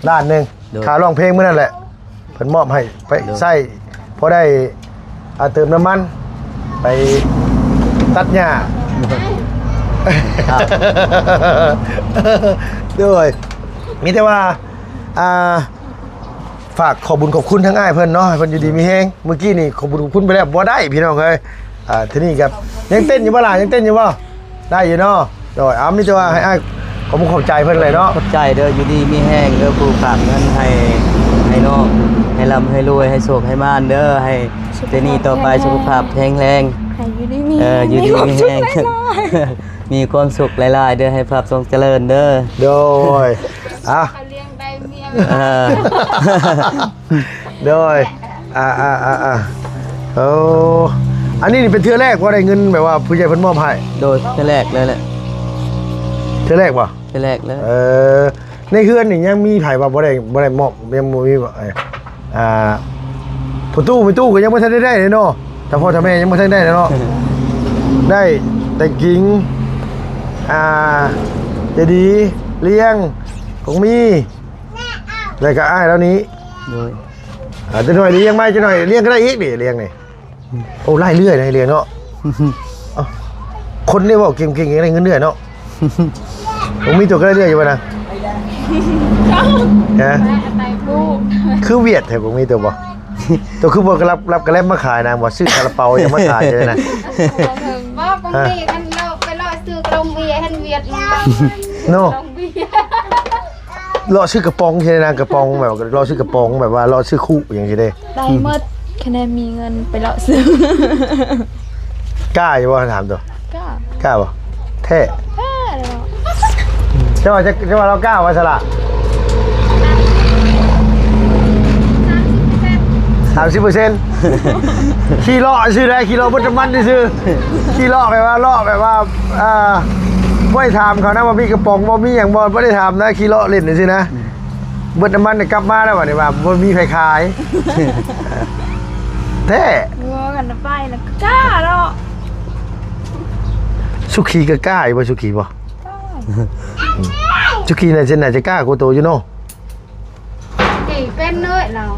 ລ້ານໜຶ່ງ ໂດຍ ຄ່າຮ້ອງເພງມື້ນັ້ນແຫຼະ ເພິ່ນມອບໃຫ້ໄປ ໂດຍ ໃຊ້ ພໍໄດ້ ອ່າ ເຕີມນ້ຳມັນໄປຕັດຫຍ້າ. ໂດຍ ມີແຕ່ວ່າ ອ່າ ຝາກຂອບບຸນຂອບຄຸນທາງອ້າຍເພິ່ນເນາະ ໃຫ້ເພິ່ນຢູ່ດີມີແຮງ. ເມື່ອກີ້ນີ້ຂອບບຸນຂອບຄຸນໄປແລ້ວ ບໍ່ໄດ້ພີ່ນ້ອງເອີຍ. ອ່າ ທີນີ້ກໍຍັງເຕັ້ນຢູ່ບໍ່ລະ? ຍັງເຕັ້ນຢູ່ບໍ່? ໄດ້ຢູ່ເນາະ. ໂດຍ ເອົາ ມີແຕ່ວ່າໃຫ້ອ້າຍຂອບຄຸນຂອບໃຈເພິ່ນແຫຼະເນາະ. ຂອບໃຈເດີ ຢູ່ດີມີແຮງເດີ ຜູ້ຝາກເງິນໃຫ້ ໃຫ້ນ້ອງ ໃຫ້ລ່ຳໃຫ້ລວຍ ໃຫ້ໂຊກໃຫ້ໝານເດີ ໃຫ້ແຕ່ນີ້ຕໍ່ໄປສຸຂະພາບແຂງແຮງ ໃຫ້ຢູ່ດີມີແຮງ ເອີ ຢູ່ດີມີແຮງ ມີຄວາມສຸກຫຼາຍໆເດີ ໃຫ້ພາບຊົງຈະເລີນເດີ. ໂດຍ ອ່ະ ເຂົາລ້ຽງໄດ້ເມຍ ເອີ ໂດຍ ອ່າໆໆໆ ໂອ້ ອັນນີ້ນີ້ເປັນເທື່ອແລກບໍ່ໄດ້ເງິນແບບວ່າຜູ້ໃຫຍ່ເພິ່ນມອບໃຫ້? ໂດຍ ເທື່ອແລກເລີຍແຫຼະ. ເທື່ອແລກບໍ່? ເທື່ອແລກເລີຍ. ເອີ ໃນເຮືອນນີ້ຍັງມີໃຜວ່າບໍ່ໄດ້ ບໍ່ໄດ້ມອບ ຍັງບໍ່ມີບໍ່? ອ່າ ພໍ່ຕູ້ ແມ່ຕູ້ກໍຍັງບໍ່ທັນໄດ້ໄດ້ເນາະ ຖ້າພໍ່ຖ້າແມ່ຍັງບໍ່ທັນໄດ້ເນາະ. ໄດ້ແຕ່ກິງ ອ່າ ໃຈດີ ລ້ຽງ ຂອງມີ ແລ້ວກໍອ້າຍລາວນີ້. ໂດຍ ອ່າ ຈັກໜ້ອຍລ້ຽງມາ ຈັກໜ້ອຍລ້ຽງກໍໄດ້ອີກນີ້ ລ້ຽງນີ້. ໂອ້ ຫຼາຍເລື່ອຍນະ ລ້ຽງເນາະ. ເອົ້າ ຄົນນີ້ເວົ້າເກັ່ງໆ ໄດ້ເງິນເດືອນເນາະ. ບໍ່ມີຕົວກໍໄດ້ເລື່ອຍຢູ່ບໍ່ນະ? ຮະ? ຄືຫວຽດແທ້ ບໍ່ມີຕົວບໍ່? ຕົວຄືບໍ່ຮັບ ຮັບກະແລັບມາຂາຍນະ ບໍ່ຊື້ຊາລາເປົາຫຍັງມາຂາຍຢູ່ນະ. ບໍ່ ບາງທີຄັນເລາະ ໄປເລາະຊື້ກະໂລງເບຍ ເຫັນຫວຽດມາ ເນາະ. ກະໂລງເບຍ ເລາະຊື້ກະປ໋ອງຊີ້ນະ ກະປ໋ອງແບບເລາະຊື້ກະປ໋ອງ ແບບວ່າເລາະຊື້ຄຸຫຍັງຊີ້ເດ້. ໄດ້ໝົດ ຄະແນນມີເງິນໄປເລາະຊື້. ກ້າຢູ່ບໍ່ ຖາມຕົວະ? ກ້າ. ກ້າບໍ່? ແທ້? ແທ້ແລ້ວ. ເຈົ້າວ່າ ເຈົ້າວ່າລາວກ້າບໍ່ ສະຫຼະ? ສາມສິບເປີເຊັນ. ຂີ່ເລາະຊື່ໃດ໋ ຂີ່ເລາະເບິດນ້ຳມັນຊື່ໆ ຂີ່ເລາະແບບວ່າ ເລາະແບບວ່າ ອ່າ ບໍ່ໄດ້ຖາມເຂົານະວ່າມີກະປ໋ອງບໍ່ ມີຫຍັງບໍ່ ບໍ່ໄດ້ຖາມນະ ຂີ່ເລາະເລ່ນຊື່ນະ. ອືມ ເບິດນ້ຳມັນກັບມາແລ້ວ ບາດນີ້ວ່າບໍ່ມີໃຜຂາຍ. ແທ້. ເອີ ກັນໄປນະ ກ້າເນາະ. ສຸຂີກໍກ້າຢູ່ບໍ່ ສຸຂີບໍ່? ສຸຂີໜ້າຈະ ໜ້າຈະກ້າກວ່າໂຕຢູ່ເນາະ. ເປັນເລີຍລາວ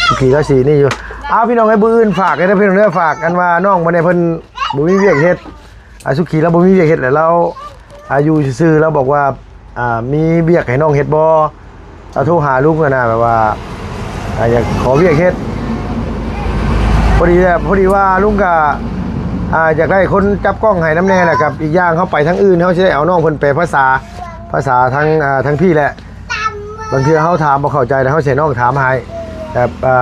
ສຸຂີລາວຊິນີ້ຢູ່. ອ້າວ ພີ່ນ້ອງເອີຍ ມື້ອື່ນຝາກໃຫ້ເດີ ພີ່ນ້ອງເດີ ຝາກກັນວ່ານ້ອງບໍ່ໄດ້ ເພິ່ນບໍ່ມີວຽກເຮັດ. ອາ ສຸຂີລາວບໍ່ມີວຽກເຮັດແຫຼະ ລາວ ອາ ຢູ່ຊື່ໆ ລາວບອກວ່າ ອາ ມີວຽກໃຫ້ນ້ອງເຮັດບໍ່? ລາວໂທຫາລຸງຫັ້ນນະ ແບບວ່າ ອາ ຢາກຂໍວຽກເຮັດ. ພໍດີແຫຼະ ພໍດີວ່າລຸງກະ ອາ ຢາກໄດ້ຄົນຈັບກ້ອງໃຫ້ນຳແດ່ ແລ້ວກັບອີກຢ່າງເຮົາໄປທາງອື່ນ ເຮົາຊິໄດ້ເອົານ້ອງເພິ່ນແປພາສາ ພາສາທາງ ອາ ທາງພີ້ແຫຼະ. ບາງເທື່ອເຮົາຖາມບໍ່ເຂົ້າໃຈ ແລ້ວເຮົາໃຫ້ນ້ອງຖາມໃຫ້ ແບບ ອາ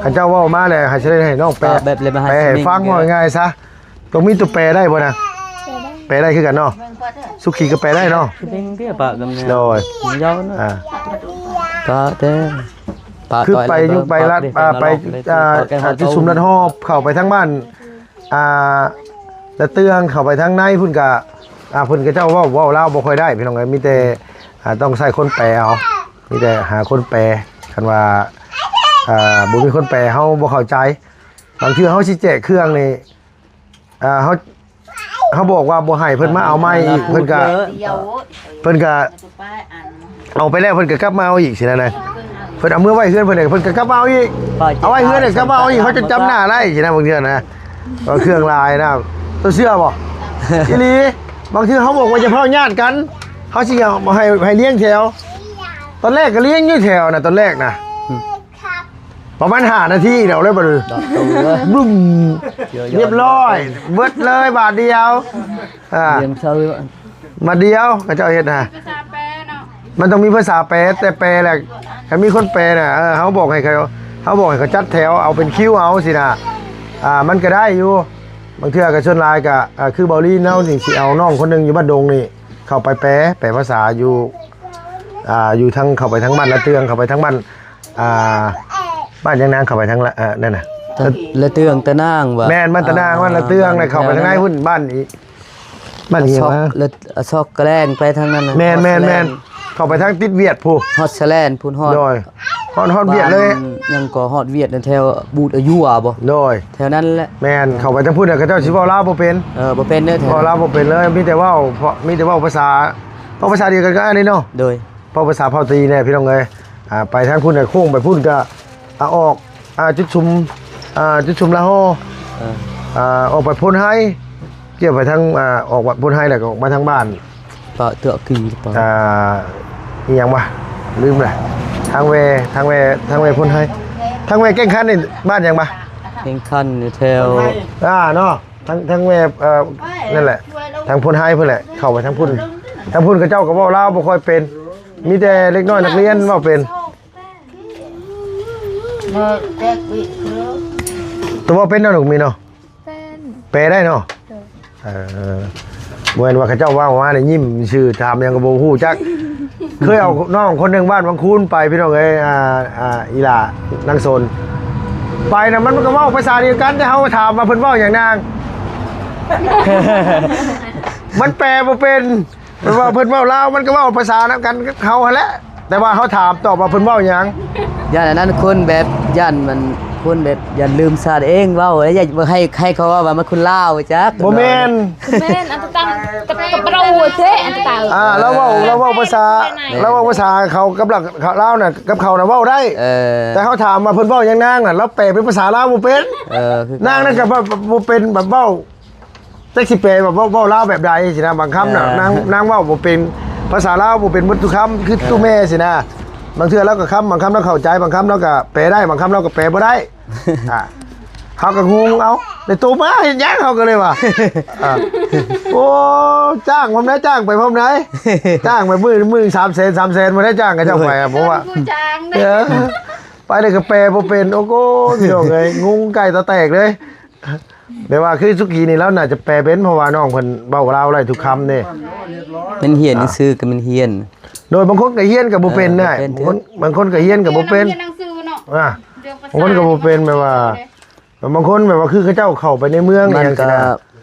ຄັນເຈົ້າເວົ້າມາແລ້ວ ໃຫ້ ຊິໄດ້ໃຫ້ນ້ອງແປ ແປໃຫ້ຟັງ ເວົ້າງ່າຍໆຊະ. ຕ້ອງມີຕົວແປໄດ້ບໍ່ນະ? ແປໄດ້ ແປໄດ້ຄືກັນເນາະ. ສຸຂີກໍແປໄດ້ເນາະ. ໂດຍ ຍາວນະ ອາ ປະແຕ່ ປະ ຄືໄປ ຢູ່ໄປລັດ ອາ ໄປ ອາ ຈຸດຊຸມລັດຮອບ ເຂົ້າໄປທາງບ້ານ ອາ ລະເຕືອງ ເຂົ້າໄປທາງໃນພຸ້ນກະ ອາ ເພິ່ນ ເຂົາເຈົ້າເວົ້າ ເວົ້າລາວບໍ່ຄ່ອຍໄດ້ ພີ່ນ້ອງເອີຍ ມີແຕ່ ອາ ຕ້ອງໃຊ້ຄົນແປເອົາ ມີແຕ່ຫາຄົນແປ. ຄັນວ່າ ອາ ບໍ່ມີຄົນແປ ເຮົາບໍ່ເຂົ້າໃຈ. ບາງເທື່ອເຮົາຊິແຈກເຄື່ອງນີ້ ອ່າ ເຮົາ ເຮົາບອກວ່າບໍ່ໃຫ້ເພິ່ນມາເອົາໃໝ່ອີກ ເພິ່ນກະ ເພິ່ນກະເອົາໄປແລ້ວ ເພິ່ນກະກັບມາເອົາອີກຊີ້ນະ. ເພິ່ນເອົາເມືອໄວ້ເຮືອນເພິ່ນ ເພິ່ນກະກັບມາເອົາອີກ ເອົາໄວ້ເຮືອນກະກັບມາເອົາອີກ ເຂົາຈະຈຳໜ້າໄດ້ຊີ້ນະ. ບາງເທື່ອນະ ວ່າເຄື່ອງຫຼາຍນະ ເຈົ້າເຊື່ອບໍ່? ອີ່ຫຼີ. ບາງເທື່ອເຮົາບອກວ່າຢ່າເຝົ້າຍາດກັນ ເຮົາຊິເອົາໃຫ້ ໃຫ້ລຽງແຖວ ຕອນແລກກະລຽງຢູ່ແຖວນະ ຕອນແລກນະ ອືມ ປະມານຫ້ານາທີດຽວເລີຍ ບາດນີ້ ບຶ້ມ ຮຽບຮ້ອຍ ເບິດເລີຍບາດດຽວ. ອ່າ ບາດດຽວເຂົາເຈົ້າເຮັດນະ ມັນຕ້ອງມີພາສາແປ ແຕ່ແປແຫຼະ ຄັນມີຄົນແປນະ ເຮົາບອກໃຫ້ເຂົາ ເຮົາບອກໃຫ້ເຂົາຈັດແຖວ ເອົາເປັນຄິວເອົາຊີ້ນະ ອ່າ ມັນກະໄດ້ຢູ່. ບາງເທື່ອກະສ່ວນຫຼາຍກະ ອ່າ ຄືເບົາລີນເຮົານີ້ ຊິເອົານ້ອງຄົນໜຶ່ງຢູ່ບ້ານດົງນີ້ ເຂົ້າໄປແປ ແປພາສາຢູ່ ອ່າ ຢູ່ທາງ ເຂົ້າໄປທາງບ້ານລະເຕືອງ ເຂົ້າໄປທາງບ້ານ ອ່າ ບ້ານຫຍັງນາງ ເຂົ້າໄປທາງ ເອີ ນັ້ນນະ ລະເຕືອງຕະນາງຫວາ? ແມ່ນ ບ້ານຕະນາງ ອ່າ ບ້ານລະເຕືອງ ເຂົ້າໄປທາງໃນພຸ້ນ ບ້ານອີກ ບ້ານອີກຫວາ? ອາຊອກກະແລງໄປທາງນັ້ນນະ. ແມ່ນໆໆ ເຂົ້າໄປທາງຕິດຫວຽດພຸ້ນ ຮອດສະແລນພຸ້ນ ຮອດ ໂດຍ ຮອດ ຮອດຫວຽດເລີຍ. ຫຍັງກໍຮອດຫວຽດນັ້ນ ແຖວບູດອາຍົວະບໍ່? ໂດຍ ແຖວນັ້ນແຫຼະ. ແມ່ນ ເຂົ້າໄປທາງພຸ້ນນະ ເຂົາເຈົ້າຊິເວົ້າລາວບໍ່ເປັນ. ເອີ ບໍ່ເປັນເດີ ເວົ້າລາວບໍ່ເປັນເລີຍ ມີແຕ່ເວົ້າ ມີແຕ່ເວົ້າພາສາ ເວົ້າພາສາດຽວກັນກັບອ້າຍນີ້ເນາະ. ໂດຍ ເວົ້າພາສາເຜົ່າຕີແດ່ພີ່ນ້ອງເອີຍ. ອ່າ ໄປທາງພຸ້ນນະ ໂຄ້ງໄປພຸ້ນກະ ອ່າ ອອກ ອ່າ ຈຸດຊຸມ ອ່າ ຈຸດຊຸມລະຫໍ່ ເອີ ອ່າ ອອກໄປໂພນໄຮ ກ່ຽວໄປທາງ ອ່າ ອອກໂພນໄຮ ແລ້ວກະອອກມາທາງບ້ານ ປະເທືອກກີ ອ່າ ອີ່ຫຍັງຫວາ ລືມແຫຼະ. ທາງແວ່ ທາງແວ່ ທາງແວ່ໂພນໄຮ ທາງແວ່ແກ້ງຄັນນີ້ ບ້ານຫຍັງຫວາ? ແກ້ງຄັນຢູ່ແຖວ ອ່າ ເນາະ ທາງ ທາງແວ່ ເອີ ນັ້ນແຫຼະ ທາງໂພນໄຮພຸ້ນແຫຼະ. ເຂົ້າໄປທາງພຸ້ນ ທາງພຸ້ນເຂົາເຈົ້າກະເວົ້າລາວບໍ່ຄ່ອຍເປັນ ມີແຕ່ເດັກນ້ອຍນັກຮຽນເວົ້າເປັນ. ໂຕເວົ້າເປັນເນາະ ນ້ອງມີເນາະ? ເປັນ ແປໄດ້ເນາະ? ໂດຍ ເອີ ບໍ່ແມ່ນວ່າເຂົາເຈົ້າເວົ້າມາໄດ້ຍິ້ມຊື່ ຖາມຫຍັງກະບໍ່ຮູ້ຈັກ. ເຄີຍເອົານ້ອງຄົນໜຶ່ງບ້ານວັງຄູນໄປ ພີ່ນ້ອງເອີຍ ອ່າ ອີ່ຫຼ້ານາງໂສນ ໄປນະ ມັນກະເວົ້າພາສາດຽວກັນ ແຕ່ເຮົາຖາມວ່າເພິ່ນເວົ້າຫຍັງນາງ ມັນແປບໍ່ເປັນ. ເພິ່ນວ່າເພິ່ນເວົ້າລາວ ມັນກະເວົ້າພາສານຳກັນກັບເຮົາຫັ້ນແຫຼະ ແຕ່ວ່າເຮົາຖາມຕອບວ່າເພິ່ນເວົ້າຫຍັງ. ຢ້ານອັນນັ້ນ ຄົນແບບ ຢ້ານມັນ ຄົນແບບຢ້ານລືມຊາດເອງເວົ້າ ແລ້ວຢາກໃຫ້ ໃຫ້ເຂົາເວົ້າວ່າມັນຄົນລາວຈັກ. ບໍ່ແມ່ນ ບໍ່ແມ່ນ ອັນຕະຕັງ ຕະ ຕະປະໂຣເຕ ອັນຕະຕັງ ອ່າ ລາວເວົ້າ ລາວເວົ້າພາສາ ລາວເວົ້າພາສາເຂົາກັບລາວນະ ກັບເຂົານະເວົ້າໄດ້ ເອີ ແຕ່ເຮົາຖາມວ່າເພິ່ນເວົ້າຫຍັງນາງນະ ລາວແປເປັນພາສາລາວບໍ່ເປັນ. ເອີ ນາງນັ້ນກະບໍ່ເປັນແບບເວົ້າ ຈັກຊິແປແບບເວົ້າ ເວົ້າລາວແບບໃດຊີ້ນະ ບາງຄຳນະ ເອີ ນາງ ນາງເວົ້າບໍ່ເປັນ ພາສາລາວບໍ່ເປັນເບິດທຸກຄຳ ຄື ເອີ ຕູ້ແມ່ຊີ້ນະ. ບາງເທື່ອລາວກະຄຳ ບາງຄຳລາວເຂົ້າໃຈ ບາງຄຳລາວກະແປໄດ້ ບາງຄຳລາວກະແປບໍ່ໄດ້. ອ່າ ເຮົາກໍງົງ ເອົ້າ ໄດ້ໂຕມາເຮັດຫຍັງ ເຮົາກໍເລີຍວ່າ ອ່າ ໂອ້ ຈ້າງພ້ອມໃດ ຈ້າງໄປພ້ອມໃດ ຈ້າງໄປມື້ ມື້ສາມແສນ ສາມແສນບໍ່ໄດ້ ຈ້າງເຂົາເຈົ້າໄປ ໂດຍ ອ່ະ ເພາະວ່າ ຜູ້ຈ້າງເດ້ ເອີ ໄປແລ້ວກໍແປບໍ່ເປັນ ໂອ້ໂຫ ພີ່ນ້ອງເອີຍ ງົງໄກ່ຕາແຕກເລີຍ. ແບບວ່າຄືສຸກີນີ້ລາວໜ້າຈະແປເປັນ ເພາະວ່ານ້ອງເພິ່ນເວົ້າລາວໄດ້ທຸກຄຳເດ້ ແມ່ນຮຽນ ອ່າ ຊື່ໆ ກໍແມ່ນຮຽນ ໂດຍ ບາງຄົນກໍຮຽນກໍບໍ່ເປັນ ເອີ ໄດ້ ບໍ່ເປັນ ບາງຄົນ ບາງຄົນກໍຮຽນກໍບໍ່ເປັນ ຮຽນໜັງສືເນາະ ອ່າ ເລື່ອງພາສາ ບາງຄົນກໍບໍ່ເປັນ ແບບວ່າ ບາງຄົນແບບວ່າຄືເຂົາເຈົ້າເຂົ້າໄປໃນເມືອງ ມັນ ອີຫຍັງ ກໍ ຊິນະ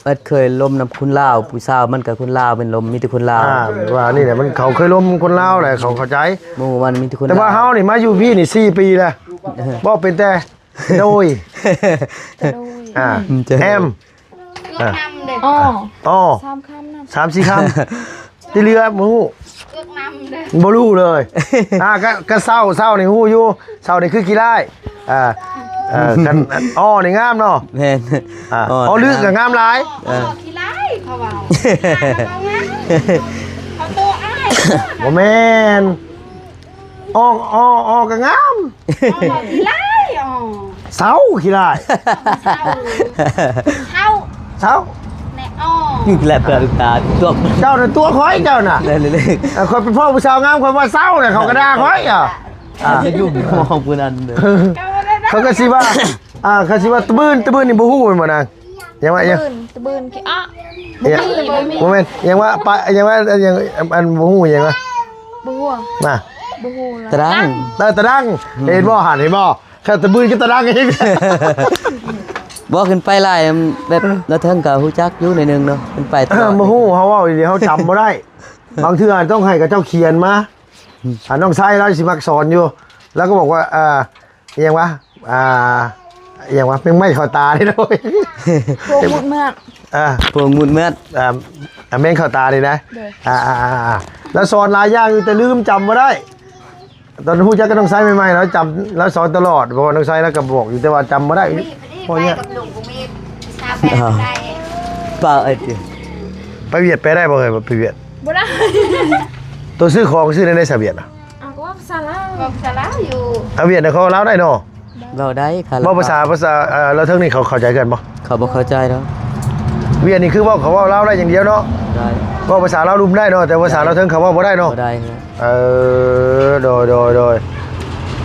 ເອີ ເຄີຍລົມນຳຄົນລາວ ຜູ້ສາວມັນກໍຄົນລາວ ແມ່ນລົມມີແຕ່ຄົນລາວ ອ່າ ວ່ານີ້ແຫຼະ ມັນ ເຂົາເຄີຍລົມຄົນລາວແຫຼະ ເຂົາເຂົ້າໃຈ ໝູ່ມັນມີແຕ່ຄົນລາວ ແຕ່ວ່າເຮົານີ້ມາຢູ່ພີ້ນີ້ສີ່ປີແລ້ວ ເວົ້າເປັນແຕ່ ໂດຍ ໂດຍ ອ່າ ອືມ ແອມ ເກືອກນຳເດ້ ອໍ ອໍ ສາມຄຳນຳ ສາມສີ່ຄຳ ທີ່ເຫຼືອບໍ່ຮູ້ ເກືອກນຳເດ້ ບໍ່ຮູ້ເລີຍ ອ່າ ກະ ກະເຊົ້າ ເຊົ້ານີ້ຮູ້ຢູ່ ເຊົ້ານີ້ຄືຂີ້ລ້າຍ ອ່າ ເອີ ຄັນ ອໍ ນີ້ງາມເນາະ ແມ່ນ ອ່າ ອໍ ອໍ ລຶກກໍງາມຫຼາຍ ເອີ ອໍ ຂີ້ລ້າຍ ເຂົາເວົ້າ ເຂົາໂຕອ້າຍ ບໍ່ແມ່ນ ອໍ ອໍ ອໍ ກໍງາມ ອໍ ຂີ້ລ້າຍ ອໍ ເຊົ້າຂີ້ລ້າຍ ເຊົ້າ ເຊົ້າ ເຈົ້າ ແມ່ ອໍ ແລະເພື່ອນຕາຕົວະ ເຈົ້ານະຕົວະຂ້ອຍ ເຈົ້ານະ ເອີ ຂ້ອຍໄປພໍ້ຜູ້ສາວງາມ ຂ້ອຍວ່າເຊົ້ານະ ເຂົາກໍດ່າຂ້ອຍ ອ່າ ອ່າ ຈະຢູ່ຫ້ອງຜູ້ນັ້ນເດີ ເຂົາກໍຊິວ່າ ອ່າ ເຂົາຊິວ່າຕະບືນ ຕະບືນນີ້ບໍ່ຮູ້ແມ່ນບໍ່ນາງ ຫຍັງວ່າຫຍັງ ຕະບືນ ຕະບືນຂີ້ອະ ຫຍັງ ບໍ່ມີ ບໍ່ແມ່ນ ຫຍັງວ່າປະ ຫຍັງວ່າ ຫຍັງ ອັນ ບໍ່ຮູ້ຫຍັງວ່າ ບໍ່ຮູ້ ນະ ບໍ່ຮູ້ລະ ຕະດັງ ເອີ ຕະດັງ ອືມ ເຫັນບໍ່ຫັ້ນ ເຫັນບໍ່ ຄັນຕະບືນຄືຕະດັງອີກ ບໍ່ ຂຶ້ນໄປຫຼາຍ ແບບລາວເທິງກໍຮູ້ຈັກຢູ່ໜ້ອຍໜຶ່ງເນາະ ຂຶ້ນໄປຕະຫຼອດ ບໍ່ຮູ້ ເຮົາເວົ້າດີໆ ເຮົາຈຳບໍ່ໄດ້ ບາງເທື່ອຕ້ອງໃຫ້ເຂົາເຈົ້າຂຽນມາ ອ່າ ນ້ອງຊາຍລາວຊິມັກສອນຢູ່ ລາວກໍບອກວ່າ ອ່າ ອີຫຍັງວະ ອ່າ ອີຫຍັງວະ ແມງໄມ້ເຂົ້າຕານີ້ ໂອ້ຍ ພວກມຸດເມືອດ ອ່າ ພວກມຸດເມືອດ ອ່າ ອ່າ ແມງເຂົ້າຕານີ້ນະ ໂດຍ ອ່າໆໆ ລາວສອນຫຼາຍຢ່າງຢູ່ ແຕ່ລືມ ຈຳບໍ່ໄດ້ ຕອນຮູ້ຈັກກັບນ້ອງຊາຍໃໝ່ໆ ລາວຈຳ ລາວສອນຕະຫຼອດ ເພາະວ່ານ້ອງຊາຍລາວກໍບອກຢູ່ ແຕ່ວ່າຈຳບໍ່ໄດ້ ບໍ່ມີ ເພາະຫຍັງ ໄປກັບລຸງບໍ່ມີ ພາໄປບໍ່ໄດ້ ປ້າເອີຍ ໄປຫວຽດໄປໄດ້ບໍ່ເອີຍ ໄປຫວຽດ ບໍ່ໄດ້ ໂຕຊື້ຂອງຊື້ແນວໃດຊະຫວຽດນະ ເອົາ ກໍເວົ້າພາສາລາວ ເວົ້າພາສາລາວຢູ່ ເອົາຫວຽດນະ ເຂົາເວົ້າລາວໄດ້ເນາະ ເວົ້າໄດ້ຄ່ະ ເວົ້າພາສາ ພາສາ ເອີ ລາວເທິງນີ້ເຂົາເຂົ້າໃຈກັນບໍ່? ເຂົາບໍ່ເຂົ້າໃຈດອກ ຫວຽດນີ້ຄືເວົ້າ ເຂົາເວົ້າລາວໄດ້ຢ່າງດຽວເນາະ ໄດ້ ເວົ້າພາສາລາວລຸ່ມໄດ້ເນາະ ແຕ່ພາສາລາວເທິງເຂົາເວົ້າບໍ່ໄດ້ເນາະ ບໍ່ໄດ້ ເອີ ໂດຍ ໂດຍ ໂດຍ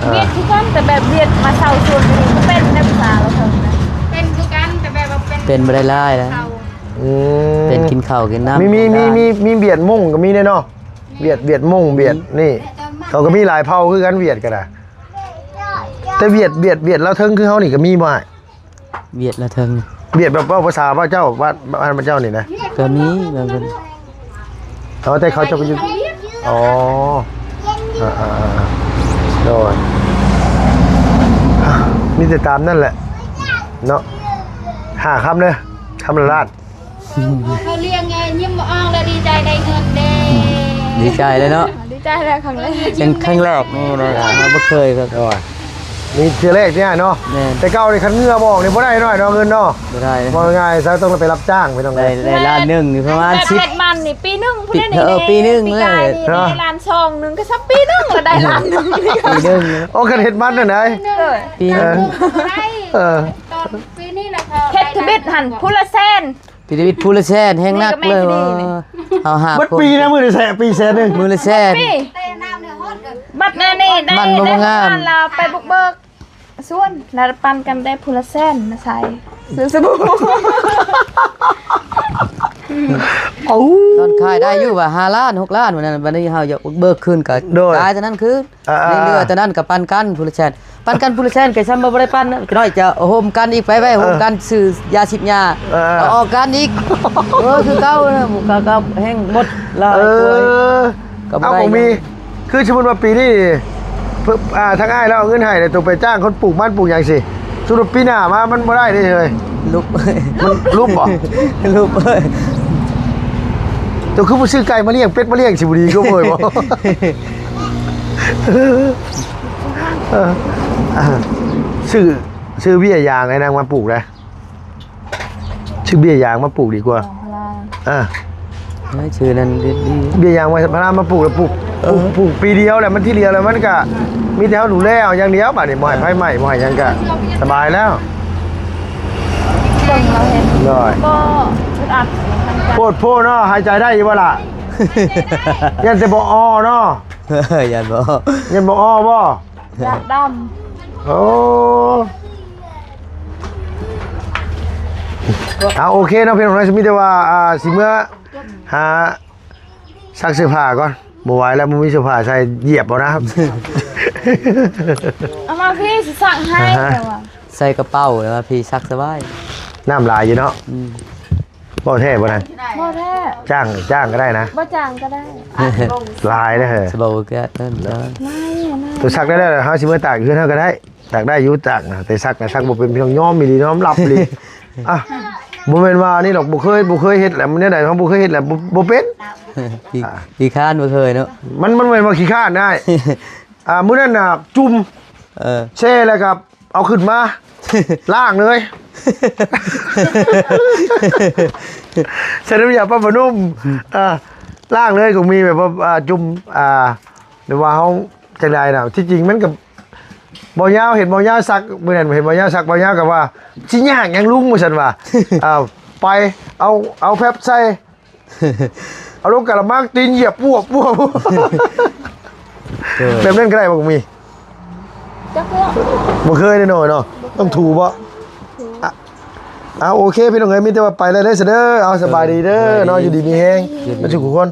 ອ່າ ຫວຽດຄືກັນ ແຕ່ແບບຫວຽດມາເຊົ່າສວນນີ້ ເປັນໄດ້ພາສາລາວເທິງນະ ເປັນຄືກັນ ແຕ່ແບບວ່າເປັນ ເປັນບໍ່ໄດ້ຫຼາຍນະ ເຂົ້າ ອືມ ເປັນກິນເຂົ້າກິນນ້ຳ ມີ ມີ ມີ ມີ ມີຫວຽດມົ້ງກໍມີເດ້ເນາະ ຫວຽດ ຫວຽດມົ້ງ ຫວຽດນີ້ ເຂົາກໍມີຫຼາຍເຜົ່າຄືກັນ ຫວຽດກໍໄດ້ ແຕ່ຫວຽດ ຫວຽດ ຫວຽດລາວເທິງຄືເຮົານີ້ກໍມີບໍ່ອ້າຍ? ຫວຽດລາວເທິງ ຫວຽດແບບເວົ້າພາສາບ້ານເຈົ້າ ບ້ານ ບ້ານເຈົ້ານີ້ນະ ກໍມີບາງຄົນ ເອົາແຕ່ເຂົາເຈົ້າໄປຢູ່ ອໍ ອ່າໆໆ ໂດຍ ມີແຕ່ຕາມນັ້ນແຫຼະເນາະ ຫ້າຄຳເດີ ຄຳລະລ້ານ ເຂົາລ້ຽງໄງ ຍິ້ມບໍ່ອອກແລ້ວ ດີໃຈໄດ້ເງິນເດ້ ດີໃຈເລີຍເນາະ ດີໃຈແລ້ວ ຄັ້ງແລກ ເປັນຄັ້ງແລກນີ້ນະ ເຮົາບໍ່ເຄີຍ ໂອ້ຍ ນີ້ເທື່ອແລກນີ້ເນາະ ແມ່ນ ແຕ່ເກົ່ານີ້ຄັນເຫື່ອບໍ່ອອກນີ້ບໍ່ໄດ້ນ້ອຍເນາະ ເງິນເນາະ ບໍ່ໄດ້ ເວົ້າງ່າຍໆ ຊະ ຕ້ອງໄປຮັບຈ້າງ ໄປຕ້ອງໄດ້ ໄດ້ລ້ານໜຶ່ງນີ້ປະມານສິບ ເຮັດມັນນີ້ປີໜຶ່ງພຸ້ນເດ້ ປີໜຶ່ງເລີຍ ປີກາຍນີ້ລ້ານສອງໜຶ່ງ ກໍຊະປີໜຶ່ງລະໄດ້ລ້ານໜຶ່ງ ປີໜຶ່ງ ໂອ້ ຄັນເຮັດມັນຫັ້ນໃດ ເອີ ປີໜຶ່ງ ເອີ ຕອນປີນີ້ລະ ເຮັດທຳອິດຫັ້ນ ຜູ້ລະແສນ ພິທະວິດພູລະແຊນແຮງໜັກເລີຍວ່າ ເຮົາຫາ ເບິດປີນະ ມື້ລະແສນ ປີແສນໜຶ່ງ ມື້ລະແສນ ບັດແນວນີ້ໄດ້ ມັນບໍ່ງາມ ໄດ້ປະມານລາວໄປບຸກເບີກສວນ ລະປັນກັນໄດ້ພູລະແຊນມາໃສ່ ຊື້ສະບູ ເອົາ ຕອນຂາຍໄດ້ຢູ່ວ່າຫ້າລ້ານຫົກລ້ານ ວັນນັ້ນ ບັດນີ້ເຮົາຢາກບຸກເບີກຄືນກໍ ໂດຍ ຕາຍເທົ່ານັ້ນຄື ອ່າໆໆ ຍັງເຫຼືອແຕ່ນັ້ນກໍປັນກັນຜູ້ລະແສນ ປັນກັນຜູ້ລະແສນ ກໍຊ້ຳວ່າບໍ່ໄດ້ປັນ ຈັກໜ້ອຍຈະໂຮມກັນອີກ ໄປໄວ້ໂຮມກັນ ເອີ ຊື້ຢາສີດຫຍ້າ ເອີໆໆ ກໍອອກກັນອີກ ເອີ ຄືເກົ່ານະ ໝູ່ເກົ່າກໍແຮ່ງໝົດຫຼາຍ ເອີ ກໍບໍ່ໄດ້ ເອົາ ບໍ່ມີ ຄືສົມມຸດວ່າປີນີ້ ອ່າ ທາງອ້າຍລາວເອົາເງິນໃຫ້ ແລ້ວໂຕໄປຈ້າງຄົນປູກມັນປູກຫຍັງຊີ້ ສົມມຸດປີໜ້າມາມັນບໍ່ໄດ້ເດ້ເຮີ້ຍ ຫຼຸບ ມັນຫຼຸບບໍ່? ຫຼຸບເອີຍ ໂຕຄືບໍ່ຊື້ໄກ່ມາລ້ຽງ ເປັດມາລ້ຽງ ຊິບໍ່ດີກວ່າເວີຍບໍ່? ເອີ ຊື້ ຊື້ເບ້ຍຢາງໃຫ້ນາງມາປູກນະ ຊື້ເບ້ຍຢາງມາປູກດີກວ່າ ເອີ ຊື້ນັ້ນດີໆ ເບ້ຍຢາງມາ ພາລາມາປູກ ແລ້ວປູກ ເອີ ປູກ ປູກປີດຽວແລ້ວ ມັນທີດຽວແລ້ວ ມັນກະມີແຕ່ເຮົາດູແລເອົາຢ່າງດຽວ ບາດນີ້ບໍ່ໃຫ້ໄຟໄໝ້ ບໍ່ໃຫ້ຫຍັງກະສະບາຍແລ້ວ. ເບິ່ງລາວເຫັນ ໂດຍ ກໍອຶດອັດ ໂພດໂພເນາະ ຫາຍໃຈໄດ້ຢູ່ບໍ່ລະ? ຢ້ານແຕ່ບໍ່ອໍເນາະ ຢ້ານບໍ່ ຢ້ານບໍ່ອໍບໍ່? ຢາກດຳ ໂອ້ ເອົາ ໂອເຄເນາະ ພີ່ນ້ອງເນາະ ຊິມີແຕ່ວ່າ ອ່າ ຊິເມືອຫາ ຊັກເສື້ອຜ້າກ່ອນ ບໍ່ໄຫວແລ້ວ ບໍ່ມີເສື້ອຜ້າໃສ່ ຢຽບເອົານະ ເອົາມາພີ່ ຊິຊັກໃຫ້ ອາຮະ ແຕ່ວ່າ ໃສ່ກະເປົາ ແລ້ວວ່າພີ່ຊັກສະບາຍ ນ້ຳຫຼາຍຢູ່ເນາະ ອືມ ບໍ່ແທ້ບໍ່ນັ້ນ ບໍ່ແທ້ ຈ້າງ ຈ້າງກໍໄດ້ນະ ບໍ່ຈ້າງກໍໄດ້ ຫຼາຍເດ້ ສະບາຍ ບໍ່ແກ້ນັ້ນ ຫຼາຍນະ ໂຕຊັກໄດ້ແລ້ວ ເຮົາຊິເມືອຕາກເຮືອນເຮົາກໍໄດ້ ຕາກໄດ້ຢູ່ຕາກນະ ແຕ່ຊັກນະ ຊັກບໍ່ເປັນ ພີ່ນ້ອງ ຍອມອີ່ຫຼີ ຍອມລັບອີ່ຫຼີ ອ່ະ ບໍ່ແມ່ນວ່ານີ້ດອກ ບໍ່ເຄີຍ ບໍ່ເຮົຍເຮັດແຫຼະ ແນວໃດເຮົາບໍ່ເຄີຍເຮັດແຫຼະ ບໍ່ ບໍ່ເປັນ ຂີ້ ອ່າ ຂີ້ຄ້ານ ບໍ່ເຄີຍເນາະ ມັນ ມັນບໍ່ແມ່ນວ່າຂີ້ຄ້ານນາຍ ອ່າ ມື້ນັ້ນນະ ຈຸ່ມ ເອີ ແຊ່ແລ້ວກໍເອົາຂຶ້ນມາ ລ້າງເລີຍ ໃສ່ນ້ຳຢາປັບຜ້ານຸ່ມ ອ່າ ລ້າງເລີຍ ກໍມີແບບວ່າ ອ່າ ຈຸ່ມ ອ່າ ຫຼືວ່າເຮົາ ຈັ່ງໃດນະ ທີ່ຈິງມັນກໍ ບ່າວຍາວ ເຫັນບ່າວຍາວຊັກ ມື້ນັ້ນເຫັນບ່າວຍາວຊັກ ບ່າວຍາວກໍວ່າ ຊິຍາກຫຍັງລຸງ ວ່າຊັ້ນວ່າ ເອົາໄປ ເອົາ ເອົາແຟັບໃສ່ ເອົາລົງກະລະມັງ ຕີນຢຽບປວບ ປວບ ເອີ ແບບນັ້ນກໍໄດ້ບໍ່? ມີ ຈັກແລ້ວ ບໍ່ເຄີຍເດ້ນ້ອຍເນາະ ຕ້ອງຖູບໍ່? ອ່ະ ເອົາ ໂອເຄ ພີ່ນ້ອງເອີຍ ມີແຕ່ວ່າໄປແລ້ວເດີ ເດີ ເອົາ ສະບາຍດີເດີເນາະ ເອີ ຢູ່ດີມີແຮງ ຢູ່ດີມີແຮງ ມາສູ່ທຸກຄົນ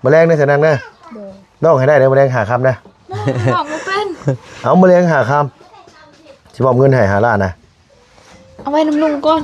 ມື້ແລງໃນສະນັງເດີ ຮ້ອງໃຫ້ໄດ້ເດີ ມື້ແລງຫາຄຳເດີ ຮ້ອງບໍ່ເປັນ ເອົາ ມື້ແລງຫາຄຳ ຊິມອບເງິນໃຫ້ຫ້າລ້ານນະ ເອົາໄວ້ນຳລຸງກ່ອນ